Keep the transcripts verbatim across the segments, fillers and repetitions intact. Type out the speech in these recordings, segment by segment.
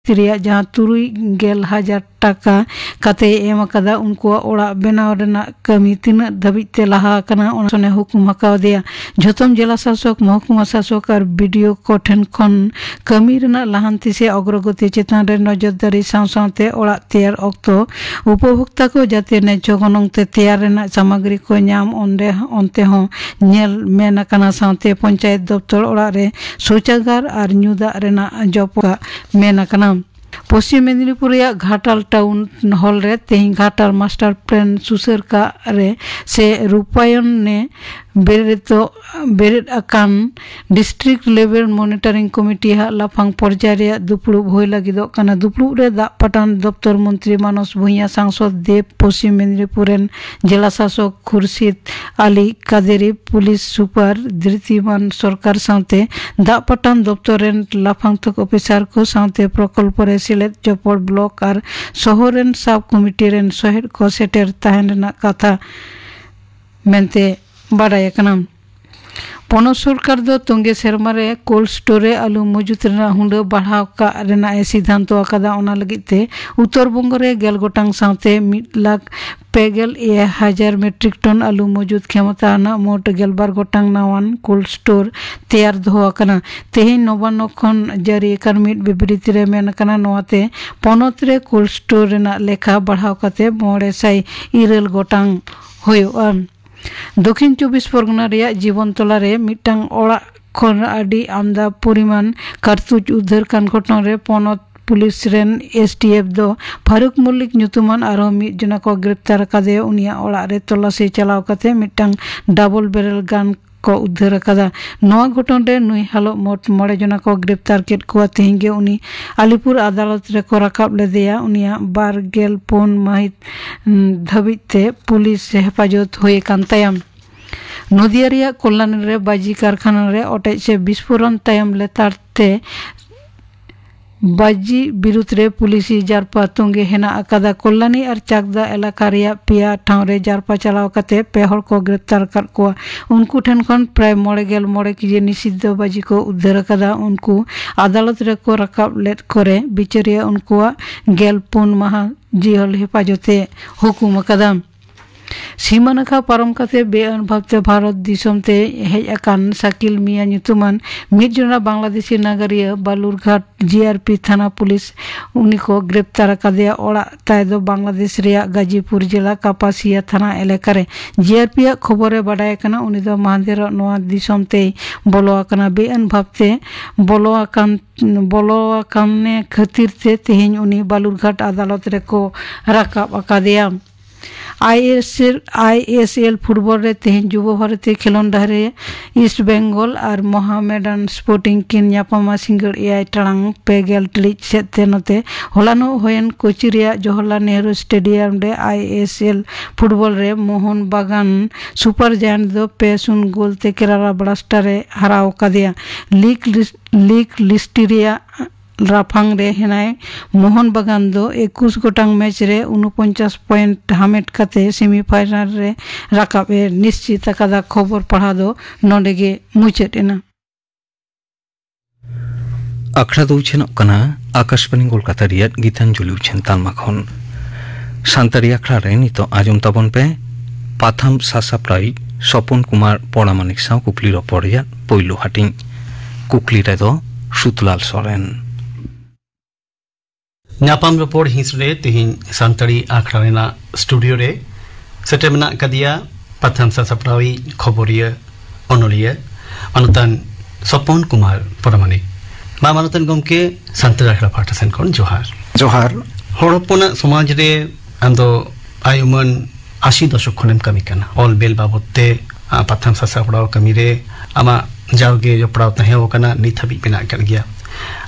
ᱨᱮᱭᱟᱜ ᱡᱟᱦᱟᱸ ᱛᱩᱨᱩᱭ ᱜᱮᱞ ᱦᱟᱡᱟᱨ ᱴᱟᱠᱟ ᱠᱟᱛᱮᱭ ᱮᱢ ᱟᱠᱟᱫᱟ, ᱩᱱᱠᱩᱣᱟᱜ ᱚᱲᱟᱜ ᱵᱮᱱᱟᱣ ᱨᱮᱱᱟᱜ ᱠᱟᱹᱢᱤ ᱛᱤᱱᱟᱹᱜ ᱫᱷᱟᱹᱵᱤᱡ ᱛᱮ ᱞᱟᱦᱟ ᱟᱠᱟᱱᱟ, ᱚᱱᱟ ᱥᱚᱱᱮ ᱦᱩᱠᱩᱢ ᱟᱠᱟᱣᱟᱫᱮᱭᱟ᱾ ᱡᱷᱚᱛᱚᱢ ᱡᱮᱞᱟ ᱥᱟᱥᱚᱠ, ᱢᱚᱦᱠᱩᱢᱟ ᱥᱟᱥᱚᱠ ᱟᱨ ᱵᱤ ᱰᱤ ᱳ ᱠᱚ ᱴᱷᱮᱱ ᱠᱷᱚᱱ ᱠᱟᱹᱢᱤ ᱨᱮᱱᱟᱜ ᱞᱟᱦᱟᱱᱛᱤ ᱥᱮ ᱚᱜᱨᱚᱜᱚᱛᱤ ᱪᱮᱛᱟᱱ ᱨᱮ ᱱᱚᱡᱚᱨᱫᱟᱨᱤ ᱥᱟᱶ ᱥᱟᱶᱛᱮ ᱚᱲᱟᱜ ᱛᱮᱭᱟᱨ ᱚᱠᱛᱚ ᱩᱯᱚᱵᱷᱳᱠᱛᱟ ᱠᱚ ᱡᱟᱛᱮ ᱱᱮᱪᱪᱷᱚ ᱜᱚᱱᱚᱝ ᱛᱮ ᱛᱮᱭᱟᱨ ᱨᱮᱱᱟᱜ ᱥᱟᱢᱟᱜᱨᱤ ᱠᱚ ᱧᱟᱢ ᱚᱱᱰᱮ, ᱚᱱᱛᱮ ᱦᱚᱸ ᱧᱮᱞ ᱢᱮᱱ ᱟᱠᱟᱱᱟ᱾ ᱥᱟᱶᱛᱮ ᱯᱚᱧᱪᱟᱭᱮᱛ ᱫᱚᱯᱛᱚᱨ ᱚᱲᱟᱜ ᱨᱮ ᱥᱳᱪᱟᱜᱟᱨ ᱟᱨ ᱧᱩ ᱫᱟᱜ ᱨᱮᱱᱟᱜ ᱡᱚᱯᱚᱲᱟᱜ ᱢᱮᱱ ᱟᱠᱟᱱᱟ᱾ ᱯᱚᱥᱪᱤᱢ ᱢᱮᱫᱤᱱᱤᱯᱩᱨ ᱨᱮᱭᱟᱜ ᱜᱷᱟᱴᱟᱞ ᱴᱟᱣᱩᱱ ᱦᱚᱞ ᱨᱮ ᱛᱮᱦᱮᱧ ᱜᱷᱟᱴᱟᱞ ᱢᱟᱥᱴᱟᱨ ᱯᱞᱟᱱ ᱥᱩᱥᱟᱹᱨ ᱠᱟᱜ ᱨᱮ ᱥᱮ ᱨᱩᱯᱟᱭᱚᱱ ᱱᱮ ᱵᱮᱨᱮᱫᱚᱜ, ᱵᱮᱨᱮᱫ ᱟᱠᱟᱱ ᱰᱤᱥᱴᱨᱤᱠᱴ ᱞᱮᱵᱮᱞ ᱢᱚᱱᱤᱴᱟᱨᱤᱝ ᱠᱚᱢᱤᱴᱤ ᱦᱟᱜ ᱞᱟᱯᱷᱟᱝ ᱯᱚᱨᱡᱟᱭ ᱨᱮᱭᱟᱜ ᱫᱩᱯᱲᱩᱵ ᱦᱩᱭ ᱞᱟᱹᱜᱤᱫᱚᱜ ᱠᱟᱱᱟ᱾ ᱫᱩᱯᱲᱩᱵ ᱨᱮ ᱫᱟᱜ ᱯᱟᱴᱟᱱ ᱫᱚᱯᱛᱚᱨ ᱢᱚᱱᱛᱨᱤ ᱢᱟᱱᱚᱥ ᱵᱷᱩᱭᱟ, ᱥᱟᱝᱥᱚᱫ ᱫᱮᱵᱽ, ᱯᱚᱥᱪᱤᱢ ᱢᱮᱫᱤᱱᱤᱯᱩᱨ ᱨᱮᱱ ᱡᱮᱞᱟ ᱥᱟᱥᱚᱠ ᱠᱷᱩᱨᱥᱤᱫ ᱟᱞᱤ ᱠᱟᱫᱮᱨᱤ, ᱯᱩᱞᱤᱥ ᱥᱩᱯᱟᱨ ᱫᱷᱨᱤᱛᱤᱢᱟᱱ ᱥᱚᱨᱠᱟᱨ ᱥᱟᱶᱛᱮ ᱫᱟᱜ ᱯᱟᱴᱟᱱ ᱫᱚᱯᱛᱚᱨ ᱨᱮᱱ ᱞᱟᱯᱷᱟᱝ ᱛᱷᱚᱠ ᱚᱯᱷᱤᱥᱟᱨ ᱠᱚ ᱥᱟᱶᱛᱮ ᱯᱨᱚᱠᱚᱞᱯᱚ ᱨᱮ ᱥᱮᱞᱮᱫ ᱡᱚᱯᱚᱲ ᱵᱞᱚᱠ ᱟᱨ ᱥᱚᱦᱚᱨ ᱨᱮᱱ ᱥᱟᱵ ᱠᱚᱢᱤᱴᱤ ᱨᱮᱱ ᱥᱚᱦᱮᱫ ᱠᱚ ᱥᱮᱴᱮᱨ ᱛᱟᱦᱮᱱ ᱨᱮᱱᱟᱜ ᱠᱟᱛᱷᱟ ᱢᱮᱱᱛᱮ ᱵᱟᱰᱟᱭ ᱟᱠᱟᱱᱟ᱾ ᱯᱚᱱᱚᱛ ᱥᱚᱨᱠᱟᱨ ᱫᱚ ᱛᱚᱸᱜᱮ ᱥᱮᱨᱢᱟ ᱨᱮ ᱠᱳᱞᱰ ᱥᱴᱳᱨ ᱨᱮ ᱟᱹᱞᱩ ᱢᱚᱡᱩᱛ ᱨᱮᱱᱟᱜ ᱦᱩᱰᱟᱹ ᱵᱟᱲᱦᱟᱣ ᱠᱟᱜ ᱨᱮᱱᱟᱜ ᱮ ᱥᱤᱫᱷᱟᱱᱛᱚ ᱟᱠᱟᱫᱟ᱾ ᱚᱱᱟ ᱞᱟᱹᱜᱤᱫ ᱛᱮ ᱩᱛᱛᱚᱨ ᱵᱚᱝᱜᱚ ᱨᱮ ᱜᱮᱞ ᱜᱚᱴᱟᱝ ᱥᱟᱶᱛᱮ ᱢᱤᱫ ᱞᱟᱠᱷ ᱯᱮ ᱜᱮᱞ ᱮᱭᱟᱭ ᱦᱟᱡᱟᱨ ᱢᱮᱴᱨᱤᱠ ᱴᱚᱱ ᱟᱹᱞᱩ ᱢᱚᱡᱩᱛ ᱠᱷᱮᱢᱚᱛᱟ ᱨᱮᱱᱟᱜ ᱢᱳᱴ ᱜᱮᱞᱵᱟᱨ ᱜᱚᱴᱟᱝ ᱱᱟᱣᱟᱱ ᱠᱳᱞᱰ ᱥᱴᱳᱨ ᱛᱮᱭᱟᱨ ᱫᱚᱦᱚ ᱟᱠᱟᱱᱟ᱾ ᱛᱮᱦᱮᱧ ᱱᱚᱵᱟᱱᱱᱚ ᱠᱷᱚᱱ ᱡᱟᱹᱨᱤ ᱟᱠᱟᱱ ᱢᱤᱫ ᱵᱤᱵᱨᱤᱛᱤ ᱨᱮ ᱢᱮᱱ ᱟᱠᱟᱱᱟ, ᱱᱚᱣᱟᱛᱮ ᱯᱚᱱᱚᱛ ᱨᱮ ᱠᱳᱞᱰ ᱥᱴᱳᱨ ᱨᱮᱱᱟᱜ ᱞᱮᱠᱷᱟ ᱵᱟᱲᱦᱟᱣ ᱠᱟᱛᱮ ᱢᱚᱬᱮ ᱥᱟᱭ ᱤᱨᱟᱹᱞ ᱜᱚᱴᱟᱝ ᱦᱩᱭᱩᱜᱼᱟ᱾ ᱫᱚᱠᱷᱤᱱ ᱪᱚᱵᱵᱤᱥ ᱯᱚᱨᱜᱚᱱᱟ ᱨᱮᱭᱟᱜ ᱡᱤᱵᱚᱱ ᱛᱚᱞᱟ ᱨᱮ ᱢᱤᱫᱴᱟᱝ ᱚᱲᱟᱜ ᱠᱷᱚᱱ ᱟᱹᱰᱤ ᱟᱢᱫᱟ ᱯᱚᱨᱤᱢᱟᱱ ᱠᱟᱨᱛᱩᱡᱽ ᱩᱫᱽᱫᱷᱟᱹᱨ ᱠᱟᱱ ᱜᱷᱚᱴᱚᱱ ᱨᱮ ᱯᱚᱱᱚᱛ ᱯᱩᱞᱤᱥ ᱨᱮᱱ ᱮᱥ ᱴᱤ ᱮᱯᱷ ᱫᱚ ᱯᱷᱟᱨᱩᱠ ᱢᱚᱞᱞᱤᱠ ᱧᱩᱛᱩᱢᱟᱱ ᱟᱨᱦᱚᱸ ᱢᱤᱫ ᱡᱚᱱᱟ ᱠᱚ ᱜᱨᱮᱯᱛᱟᱨ ᱟᱠᱟᱫᱮᱭᱟ᱾ ᱩᱱᱤᱭᱟᱜ ᱚᱲᱟᱜ ᱨᱮ ᱛᱚᱞᱟᱥᱤ ᱪᱟᱞᱟᱣ ᱠᱟᱛᱮ ᱢᱤᱫᱴᱟᱝ ᱰᱟᱵᱚᱞ ᱵᱮᱨᱮᱞ ᱜᱟᱱ ᱠᱚ ᱩᱫᱽᱫᱷᱟᱹᱨ ᱟᱠᱟᱫᱟ᱾ ᱱᱚᱣᱟ ᱜᱷᱚᱴᱚᱱ ᱨᱮ ᱱᱩᱭ ᱦᱟᱞᱚᱜ ᱢᱚᱴ ᱢᱚᱬᱮ ᱡᱚᱱᱟ ᱠᱚ ᱜᱨᱮᱯᱛᱟᱨ ᱠᱮᱫ ᱠᱚᱣᱟ᱾ ᱛᱮᱦᱮᱧ ᱜᱮ ᱩᱱᱤ ᱟᱞᱤᱯᱩᱨ ᱟᱫᱟᱞᱚᱛ ᱨᱮᱠᱚ ᱨᱟᱠᱟᱵ ᱞᱮᱫᱮᱭᱟ᱾ ᱩᱱᱤᱭᱟᱜ ᱵᱟᱨ ᱜᱮᱞ ᱯᱩᱱ ᱢᱟᱹᱦᱤᱛ, ᱩᱸ, ᱫᱷᱟᱹᱵᱤᱡ ᱛᱮ ᱯᱩᱞᱤᱥ ᱦᱮᱯᱟᱡᱚᱛ ᱦᱩᱭ ᱟᱠᱟᱱ ᱛᱟᱭᱟ᱾ ᱱᱚᱫᱤᱭᱟ ᱨᱮᱭᱟᱜ ᱠᱚᱞᱞᱟᱱᱤ ᱨᱮ ᱵᱟᱡᱤ ᱠᱟᱨᱠᱷᱟᱱᱟ ᱨᱮ ᱚᱴᱮᱡ ᱥᱮ ᱵᱤᱥᱯᱷᱳᱨᱚᱱ ᱛᱟᱭᱚᱢ ᱞᱮᱛᱟᱲ ᱛᱮ ᱵᱟᱹᱡᱤ ᱵᱤᱨᱩᱫᱽ ᱨᱮ ᱯᱩᱞᱤᱥᱤ ᱡᱟᱨᱯᱟ ᱛᱚᱸᱜᱮ ᱦᱮᱱᱟᱜ ᱟᱠᱟᱫᱟ᱾ ᱠᱚᱞᱞᱟᱱᱤ ᱟᱨ ᱪᱟᱠᱫᱟ ᱮᱞᱟᱠᱟ ᱨᱮᱭᱟᱜ ᱯᱮᱭᱟ ᱴᱷᱟᱶ ᱨᱮ ᱡᱟᱨᱯᱟ ᱪᱟᱞᱟᱣ ᱠᱟᱛᱮ ᱯᱮ ᱦᱚᱲ ᱠᱚ ᱜᱨᱮᱯᱛᱟᱨ ᱟᱠᱟᱫ ᱠᱚᱣᱟ᱾ ᱩᱱᱠᱩ ᱴᱷᱮᱱ ᱠᱷᱚᱱ ᱯᱨᱟᱭ ᱢᱚᱬᱮ ᱜᱮᱞ ᱢᱚᱬᱮ ᱠᱮᱡᱤ ᱱᱤᱥᱤᱫᱽᱫᱷᱚ ᱵᱟᱹᱡᱤ ᱠᱚ ᱩᱫᱽᱫᱷᱟᱹᱨ ᱟᱠᱟᱫᱟ᱾ ᱩᱱᱠᱩ ᱟᱫᱟᱞᱚᱛ ᱨᱮᱠᱚ ᱨᱟᱠᱟᱵ ᱞᱮᱫ ᱠᱚᱨᱮ ᱵᱤᱪᱟᱹᱨᱤᱭᱟᱹ ᱩᱱᱠᱩᱣᱟᱜ ᱜᱮᱞ ᱯᱩᱱ ᱢᱟᱦᱟ ᱡᱤᱦᱚᱞ ᱦᱮᱯᱟᱡᱚᱛ ᱮ ᱦᱩᱠᱩᱢ ᱟᱠᱟᱫᱟ᱾ ᱥᱤᱢᱟᱹ ᱱᱟᱠᱷᱟ ᱯᱟᱨᱚᱢ ᱠᱟᱛᱮ ᱵᱮᱼᱟᱹᱱ ᱵᱷᱟᱵᱽᱛᱮ ᱵᱷᱟᱨᱚᱛ ᱫᱤᱥᱚᱢ ᱛᱮ ᱦᱮᱡ ᱟᱠᱟᱱ ᱥᱟᱠᱤᱞ ᱢᱤᱭᱟ ᱧᱩᱛᱩᱢᱟᱱ ᱢᱤᱫ ᱡᱚᱱᱟ ᱵᱟᱝᱞᱟᱫᱮᱥᱤ ᱱᱟᱜᱟᱨᱤᱭᱟᱹ ᱵᱟᱞᱩᱨᱜᱷᱟᱴ ᱡᱤ ᱟᱨ ᱯᱤ ᱛᱷᱟᱱᱟ ᱯᱩᱞᱤᱥ ᱩᱱᱤ ᱠᱚ ᱜᱨᱮᱯᱛᱟᱨ ᱟᱠᱟᱫᱮᱭᱟ᱾ ᱚᱲᱟᱜ ᱛᱟᱭ ᱫᱚ ᱵᱟᱝᱞᱟᱫᱮᱥ ᱨᱮᱭᱟᱜ ᱜᱟᱡᱤᱯᱩᱨ ᱡᱮᱞᱟ ᱠᱟᱯᱟᱥᱤᱭᱟ ᱛᱷᱟᱱᱟ ᱮᱞᱟᱠᱟ ᱨᱮ᱾ ᱡᱤ ᱟᱨ ᱯᱤ ᱟᱜ ᱠᱷᱚᱵᱚᱨ ᱨᱮ ᱵᱟᱰᱟᱭ ᱟᱠᱟᱱᱟ, ᱩᱱᱤ ᱫᱚ ᱢᱟᱦᱫᱮᱨᱚᱜ ᱱᱚᱣᱟ ᱫᱤᱥᱚᱢ ᱛᱮᱭ ᱵᱚᱞᱚ ᱟᱠᱟᱱᱟ᱾ ᱵᱮᱼᱟᱹᱱ ᱵᱷᱟᱵᱽᱛᱮ ᱵᱚᱞᱚ ᱟᱠᱟᱱ ᱵᱚᱞᱚ ᱟᱠᱟᱱᱮ ᱠᱷᱟᱹᱛᱤᱨ ᱛᱮ ᱛᱮᱦᱮᱧ ᱩᱱᱤ ᱵᱟᱞᱩᱨᱜᱷᱟᱴ ᱟᱫᱟᱞᱚᱛ ᱨᱮᱠᱚ ᱨᱟᱠᱟᱵ ᱟᱠᱟᱫᱮᱭᱟ᱾ I S L, I S L football ᱨᱮ ᱛᱮᱦᱮᱧ ᱡᱩᱵᱚ ᱵᱷᱟᱨᱚᱛᱤ ᱠᱷᱮᱞᱳᱱᱰ ᱰᱟᱹᱦᱤ ᱨᱮ ᱤᱥᱴ ᱵᱮᱝᱜᱚᱞ ᱟᱨ ᱢᱚᱦᱟᱢᱮᱰᱟᱱ ᱥᱯᱳᱨᱴᱤᱝ ᱠᱤᱱ ᱧᱟᱯᱟᱢᱟ᱾ ᱥᱤᱸᱜᱟᱹᱲ ᱮᱭᱟᱭ ᱴᱟᱲᱟᱝ ᱯᱮ ᱜᱮᱞ ᱴᱤᱲᱤᱡ ᱥᱮᱫ ᱛᱮ ᱱᱚᱛᱮ᱾ ᱦᱚᱞᱟᱱᱚᱜ ᱦᱩᱭᱮᱱ ᱠᱳᱪᱤ ᱨᱮᱭᱟᱜ ᱡᱚᱣᱟᱦᱚᱨᱞᱟᱞ ᱱᱮᱦᱨᱩ ᱥᱴᱮᱰᱤᱭᱟᱢ ᱨᱮ ᱟᱭ ᱮᱥ ᱮᱞ ᱯᱷᱩᱴᱵᱚᱞ ᱨᱮ ᱢᱳᱦᱚᱱ ᱵᱟᱜᱟᱱ ᱥᱩᱯᱟᱨ ᱡᱟᱭᱮᱱᱴ ᱫᱚ ᱯᱮ ᱥᱩᱱ ᱜᱳᱞ ᱛᱮ ᱠᱮᱨᱟᱞᱟ ᱵᱞᱟᱥᱴᱟᱨ ᱮ ᱦᱟᱨᱟᱣ ᱟᱠᱟᱫᱮᱭᱟ᱾ ᱞᱤᱜᱽ ᱞᱤᱥ-, ᱞᱤᱜᱽ ᱞᱤᱥᱴ ᱨᱮᱭᱟᱜ ᱨᱟᱯᱷᱟᱝ ᱨᱮ ᱦᱮᱱᱟᱭ᱾ ᱢᱳᱦᱚᱱ ᱵᱟᱜᱟᱱ ᱫᱚ ᱮᱠᱩᱥ ᱜᱚᱴᱟᱝ ᱢᱮᱪ ᱨᱮ ᱩᱱᱩᱯᱚᱧᱪᱟᱥ ᱯᱚᱭᱮᱱᱴ ᱦᱟᱢᱮᱴ ᱠᱟᱛᱮ ᱥᱮᱢᱤᱯᱷᱟᱭᱱᱟᱞ ᱨᱮ ᱨᱟᱠᱟᱵ ᱮ ᱱᱤᱥᱪᱤᱛ ᱟᱠᱟᱫᱟ᱾ ᱠᱷᱚᱵᱚᱨ ᱯᱟᱲᱦᱟᱣ ᱫᱚ ᱱᱚᱰᱮ ᱜᱮ ᱢᱩᱪᱟᱹᱫ ᱮᱱᱟ᱾ ᱟᱠᱷᱲᱟ ᱫᱚ ᱩᱪᱷᱟᱹᱱᱚᱜ ᱠᱟᱱᱟ ᱟᱠᱟᱥᱵᱟᱱᱤ ᱠᱳᱞᱠᱟᱛᱟ ᱨᱮᱭᱟᱜ ᱜᱤᱛᱟᱧᱡᱚᱞᱤ ᱩᱪᱷᱟᱹᱱ ᱛᱟᱞᱢᱟ ᱠᱷᱚᱱ᱾ ᱥᱟᱱᱛᱟᱲᱤ ᱟᱠᱷᱲᱟ ᱨᱮ ᱱᱤᱛᱚᱜ ᱟᱸᱡᱚᱢ ᱛᱟᱵᱚᱱ ᱯᱮ ᱯᱟᱛᱷᱟᱢ ᱥᱟᱥᱟᱯᱲᱟᱣᱤᱡ ᱥᱚᱯᱚᱱ ᱠᱩᱢᱟᱨ ᱯᱚᱲᱟᱢᱟᱱᱤᱠ ᱥᱟᱶ ᱠᱩᱠᱞᱤ ᱨᱚᱯᱚᱲ ᱨᱮᱭᱟᱜ ᱯᱳᱭᱞᱳ ᱦᱟᱹᱴᱤᱧ᱾ ᱠᱩᱠᱞᱤ ᱨᱮᱫᱚ ᱥᱩᱛᱞᱟᱞ ᱥᱚᱨᱮᱱ᱾ ᱧᱟᱯᱟᱢ ᱨᱚᱯᱚᱲ ᱦᱤᱸᱥ ᱨᱮ ᱛᱮᱦᱮᱧ ᱥᱟᱱᱛᱟᱲᱤ ᱟᱠᱷᱲᱟ ᱨᱮᱱᱟᱜ ᱥᱴᱩᱰᱤᱭᱳ ᱨᱮ ᱥᱮᱴᱮᱨ ᱢᱮᱱᱟᱜ ᱟᱠᱟᱫᱮᱭᱟ ᱯᱟᱛᱷᱟᱢ ᱥᱟᱥᱟᱯᱲᱟᱣᱤᱡ, ᱠᱷᱚᱵᱚᱨᱤᱭᱟᱹ, ᱚᱱᱚᱞᱤᱭᱟᱹ, ᱢᱟᱱᱚᱛᱟᱱ ᱥᱚᱯᱚᱱ ᱠᱩᱢᱟᱨ ᱯᱚᱨᱟᱢᱟᱱᱤᱠ᱾ ᱢᱟ ᱢᱟᱱᱚᱛᱟᱱ ᱜᱚᱢᱠᱮ, ᱥᱟᱱᱛᱟᱲ ᱟᱠᱷᱲᱟ ᱯᱟᱦᱴᱟ ᱥᱮᱱ ᱠᱷᱚᱱ ᱡᱚᱦᱟᱨ᱾ ᱡᱚᱦᱟᱨ᱾ ᱦᱚᱲ ᱦᱚᱯᱚᱱᱟᱜ ᱥᱚᱢᱟᱡᱽ ᱨᱮ ᱟᱢᱫᱚ ᱟᱭ ᱩᱢᱟᱹᱱ ᱟᱥᱤ ᱫᱚᱥᱚᱠ ᱠᱷᱚᱱᱮᱢ ᱠᱟᱹᱢᱤ ᱠᱟᱱᱟ᱾ ᱚᱞ ᱵᱮᱞ ᱵᱟᱵᱚᱫ ᱛᱮ, ᱟ, ᱯᱟᱛᱷᱟᱢ ᱥᱟᱥᱟᱯᱲᱟᱣ ᱠᱟᱹᱢᱤ ᱨᱮ ᱟᱢᱟᱜ ᱡᱟᱣᱜᱮ ᱡᱚᱯᱲᱟᱣ ᱛᱟᱦᱮᱸ ᱠᱟᱱᱟ, ᱱᱤᱛ ᱦᱟᱹᱵᱤᱡ ᱢᱮᱱᱟᱜ ᱟᱠᱟᱫ ᱜᱮᱭᱟ᱾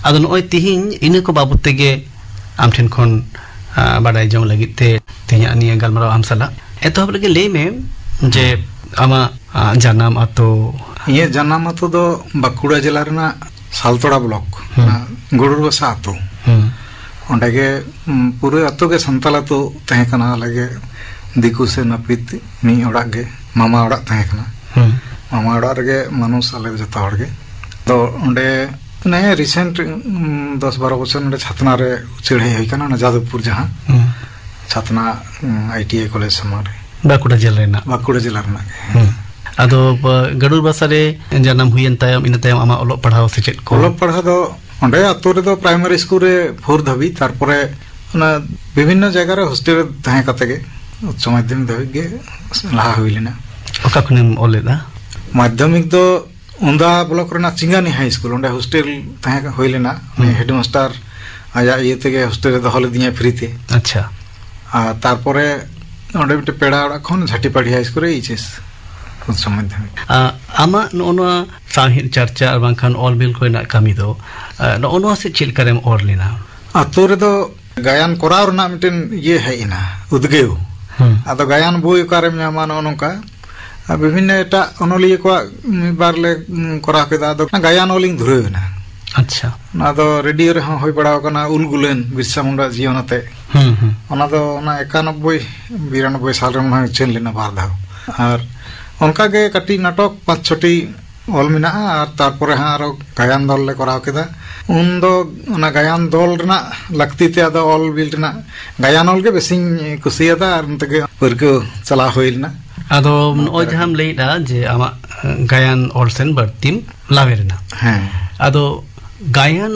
ᱟᱫᱚ ᱱᱚᱜᱼᱚᱭ ᱛᱤᱦᱤᱧ ᱤᱱᱟᱹ ᱠᱚ ᱵᱟᱵᱚᱫ ᱛᱮᱜᱮ ᱟᱢ ᱴᱷᱮᱱ ᱠᱷᱚᱱ, ᱟ, ᱵᱟᱰᱟᱭ ᱡᱚᱝ ᱞᱟᱹᱜᱤᱫ ᱛᱮ ᱛᱮᱦᱮᱧᱟᱜ ᱱᱤᱭᱟᱹ ᱜᱟᱞᱢᱟᱨᱟᱣ ᱟᱢ ᱥᱟᱞᱟᱜ᱾ ᱮᱛᱚᱦᱚᱵ ᱨᱮᱜᱮ ᱞᱟᱹᱭ ᱢᱮ ᱡᱮ ᱟᱢᱟᱜ, ᱟ, ᱡᱟᱱᱟᱢ ᱟᱛᱳ᱾ ᱤᱧᱟᱹᱜ ᱡᱟᱱᱟᱢ ᱟᱛᱳ ᱫᱚ ᱵᱟᱸᱠᱩᱲᱟ ᱡᱮᱞᱟ ᱨᱮᱱᱟᱜ ᱥᱟᱞᱛᱚᱲᱟ ᱵᱞᱚᱠ, ᱦᱩᱸ᱾ ᱚᱱᱟ ᱜᱩᱰᱩᱨ ᱵᱟᱥᱟ ᱟᱹᱛᱩ᱾ ᱦᱩᱸ᱾ ᱚᱸᱰᱮ ᱜᱮ, ᱩᱸ, ᱯᱩᱨᱟᱹ ᱟᱹᱛᱩ ᱜᱮ ᱥᱟᱱᱛᱟᱲ ᱟᱹᱛᱩ ᱛᱟᱦᱮᱸ ᱠᱟᱱᱟ᱾ ᱟᱞᱮ ᱜᱮ ᱫᱤᱠᱩ ᱥᱮ ᱱᱟᱹᱯᱤᱛ ᱢᱤᱫ ᱚᱲᱟᱜ ᱜᱮ, ᱢᱟᱢᱟ ᱚᱲᱟᱜ ᱛᱟᱦᱮᱸ ᱠᱟᱱᱟ᱾ ᱦᱩᱸ᱾ ᱢᱟᱢᱟ ᱚᱲᱟᱜ ᱨᱮᱜᱮ ᱢᱟᱱᱩᱥ ᱟᱞᱮ ᱡᱚᱛᱚ ᱦᱚᱲ ᱜᱮ᱾ ᱛᱚ ᱚᱸᱰᱮ ᱱᱮ ᱨᱤᱥᱮᱱᱴ, ᱩᱸ, ᱫᱚᱥ ᱵᱟᱨᱚ ᱵᱚᱪᱷᱚᱨ ᱱᱚᱰᱮ ᱪᱷᱟᱛᱱᱟ ᱨᱮ ᱩᱪᱟᱹᱲ ᱦᱮᱡ ᱦᱩᱭ ᱠᱟᱱᱟ, ᱚᱱᱟ ᱡᱟᱫᱚᱵᱯᱩᱨ ᱡᱟᱦᱟᱸ᱾ ᱦᱩᱸ᱾ ᱪᱷᱟᱛᱱᱟ, ᱩᱸ, ᱟᱭ ᱴᱤ ᱟᱭ ᱠᱚᱞᱮᱡᱽ ᱥᱟᱢᱟᱝ ᱨᱮ᱾ ᱵᱟᱸᱠᱩᱲᱟ ᱡᱮᱞᱟ ᱨᱮᱱᱟᱜ᱾ ᱵᱟᱸᱠᱩᱲᱟ ᱡᱮᱞᱟ ᱨᱮᱱᱟᱜ ᱜᱮ᱾ ᱦᱩᱸ᱾ ᱟᱫᱚ, ᱵᱟ-, ᱜᱟᱹᱰᱩᱨ ᱵᱟᱥᱟ ᱨᱮ ᱡᱟᱱᱟᱢ ᱦᱩᱭᱮᱱ ᱛᱟᱭᱚᱢ, ᱤᱱᱟᱹ ᱛᱟᱭᱚᱢ ᱟᱢᱟᱜ ᱚᱞᱚᱜ ᱯᱟᱲᱦᱟᱣ ᱥᱮ ᱪᱮᱫ ᱠᱚ? ᱚᱞᱚᱜ ᱯᱟᱲᱦᱟᱣ ᱫᱚ ᱚᱸᱰᱮ ᱟᱛᱳ ᱨᱮᱫᱚ ᱯᱨᱟᱭᱢᱟᱨᱤ ᱥᱠᱩᱞ ᱨᱮ ᱯᱷᱳᱨ ᱫᱷᱟᱹᱵᱤᱡ, ᱛᱟᱨᱯᱚᱨᱮ ᱚᱱᱟ ᱵᱤᱵᱷᱤᱱᱱᱚ ᱡᱟᱭᱜᱟ ᱨᱮ ᱦᱳᱥᱴᱮᱞ ᱨᱮ ᱛᱟᱦᱮᱸ ᱠᱟᱛᱮ ᱜᱮ ᱩᱪᱪᱚ ᱢᱟᱫᱽᱫᱷᱚᱢᱤᱠ ᱫᱷᱟᱹᱵᱤᱡ ᱜᱮ ᱞᱟᱦᱟ ᱦᱩᱭ ᱞᱮᱱᱟ᱾ ᱚᱠᱟ ᱠᱷᱚᱱᱮᱢ ᱚᱞ ᱞᱮᱫᱟ? ᱢᱟᱫᱽᱫᱷᱚᱢᱤᱠ ᱫᱚ ᱩᱱᱫᱟ ᱵᱞᱚᱠ ᱨᱮᱱᱟᱜ ᱪᱤᱝᱜᱟᱱᱤ ᱦᱟᱭ ᱥᱠᱩᱞ, ᱚᱸᱰᱮ ᱦᱳᱥᱴᱮᱞ ᱛᱟᱦᱮᱸ ᱦᱩᱭ ᱞᱮᱱᱟ᱾ ᱩᱱᱤ ᱦᱩᱸ᱾ ᱦᱮᱰᱢᱟᱥᱴᱟᱨ ᱟᱡᱟᱜ ᱤᱭᱟᱹ ᱛᱮᱜᱮ ᱦᱳᱥᱴᱮᱞ ᱨᱮ ᱫᱚᱦᱚ ᱞᱮᱫᱤᱧᱟ ᱯᱷᱨᱤ ᱛᱮ᱾ ᱟᱪᱪᱷᱟ᱾ ᱟᱨ ᱛᱟᱨᱯᱚᱨᱮ ᱚᱸᱰᱮ ᱢᱤᱫᱴᱮᱱ ᱯᱮᱲᱟ ᱚᱲᱟᱜ ᱠᱷᱚᱱ ᱡᱷᱟᱴᱤᱯᱟᱲᱤ ᱦᱟᱭ ᱥᱠᱩᱞ ᱨᱮ ᱮᱭᱤᱪ ᱮᱥ ᱩᱪᱪᱚ ᱢᱟᱫᱽᱫᱷᱚᱢᱤᱠ᱾ ᱟ, ᱟᱢᱟᱜ ᱱᱚᱜᱼᱚ ᱱᱚᱣᱟ ᱥᱟᱶᱦᱮᱫ ᱪᱟᱨᱪᱟ ᱟᱨ ᱵᱟᱝᱠᱷᱟᱱ ᱚᱞ ᱵᱤᱞ ᱠᱚᱨᱮᱱᱟᱜ ᱠᱟᱹᱢᱤ ᱫᱚ, ᱟ, ᱱᱚᱜᱼᱚ ᱱᱚᱣᱟ ᱥᱮᱫ ᱪᱮᱫ ᱞᱮᱠᱟᱨᱮᱢ ᱚᱨ ᱞᱮᱱᱟ? ᱟᱛᱳ ᱨᱮᱫᱚ ᱜᱟᱭᱟᱱ ᱠᱚᱨᱟᱣ ᱨᱮᱱᱟᱜ ᱢᱤᱫᱴᱮᱱ ᱤᱭᱟᱹ ᱦᱮᱡ ᱮᱱᱟ, ᱩᱫᱽᱜᱟᱹᱣ᱾ ᱦᱩᱸ᱾ ᱟᱫᱚ ᱜᱟᱭᱟᱱ ᱵᱳᱭ ᱚᱠᱟᱨᱮᱢ ᱧᱟᱢᱟ, ᱱᱚᱜᱼᱚ ᱱᱚᱝᱠᱟ᱾ ᱟᱨ ᱵᱤᱵᱷᱤᱱᱱᱚ ᱮᱴᱟᱜ ᱚᱱᱚᱞᱤᱭᱟᱹ ᱠᱚᱣᱟᱜ ᱢᱤᱫ ᱵᱟᱨ ᱞᱮ, ᱩᱸ, ᱠᱚᱨᱟᱣ ᱠᱮᱫᱟ᱾ ᱟᱫᱚ ᱜᱟᱭᱟᱱ ᱚᱞᱤᱧ ᱫᱷᱩᱨᱟᱹᱣ ᱮᱱᱟ᱾ ᱟᱪᱪᱷᱟ᱾ ᱚᱱᱟ ᱫᱚ ᱨᱮᱰᱤᱭᱳ ᱨᱮᱦᱚᱸ ᱦᱩᱭ ᱵᱟᱲᱟ ᱟᱠᱟᱱᱟ, ᱩᱞ ᱜᱩᱞᱟᱹᱱ ᱵᱤᱨᱥᱟ ᱢᱩᱱᱰᱟ ᱡᱤᱭᱚᱱ ᱟᱛᱮ᱾ ᱦᱩᱸ, ᱦᱩᱸ᱾ ᱚᱱᱟ ᱫᱚ ᱚᱱᱟ ᱮᱠᱟᱱᱚᱵᱵᱳᱭ ᱵᱤᱨᱟᱱᱚᱵᱵᱳᱭ ᱥᱟᱞ ᱨᱮ ᱢᱚᱱᱮ ᱦᱚᱭ ᱩᱪᱷᱟᱹᱱ ᱞᱮᱱᱟ ᱵᱟᱨ ᱫᱷᱟᱣ᱾ ᱟᱨ ᱚᱱᱠᱟ ᱜᱮ ᱠᱟᱹᱴᱤᱡ ᱱᱟᱴᱚᱠ ᱯᱟᱸᱪ ᱪᱷᱚᱴᱤ ᱚᱞ ᱢᱮᱱᱟᱜᱼᱟ, ᱟᱨ ᱛᱟᱨᱯᱚᱨᱮ ᱦᱟᱸᱜ ᱟᱨᱚ ᱜᱟᱭᱟᱱ ᱫᱚᱞ ᱞᱮ ᱠᱚᱨᱟᱣ ᱠᱮᱫᱟ᱾ ᱩᱱ ᱫᱚ ᱚᱱᱟ ᱜᱟᱭᱟᱱ ᱫᱚᱞ ᱨᱮᱱᱟᱜ ᱞᱟᱹᱠᱛᱤ ᱛᱮ ᱟᱫᱚ ᱚᱞ ᱵᱤᱞ ᱨᱮᱱᱟᱜ ᱜᱟᱭᱟᱱ ᱚᱞ ᱜᱮ ᱵᱮᱥᱤᱧ ᱠᱩᱥᱤᱭᱟᱫᱟ, ᱟᱨ ᱚᱱᱛᱮ ᱜᱮ ᱯᱟᱹᱨᱠᱟᱹᱣ ᱪᱟᱞᱟᱣ ᱦᱩᱭ ᱞᱮᱱᱟ᱾ ᱟᱫᱚ ᱱᱚᱣᱟ ᱱᱚᱜᱼᱚᱭ ᱠᱚᱨᱮ ᱡᱟᱦᱟᱸᱢ ᱞᱟᱹᱭᱮᱫᱼᱟ ᱡᱮ ᱟᱢᱟᱜ, ᱮ, ᱜᱟᱭᱟᱱ ᱚᱞ ᱥᱮᱱ ᱵᱟᱹᱲᱛᱤᱢ ᱞᱟᱣᱮᱨ ᱮᱱᱟ᱾ ᱦᱮᱸ᱾ ᱟᱫᱚ ᱜᱟᱭᱟᱱ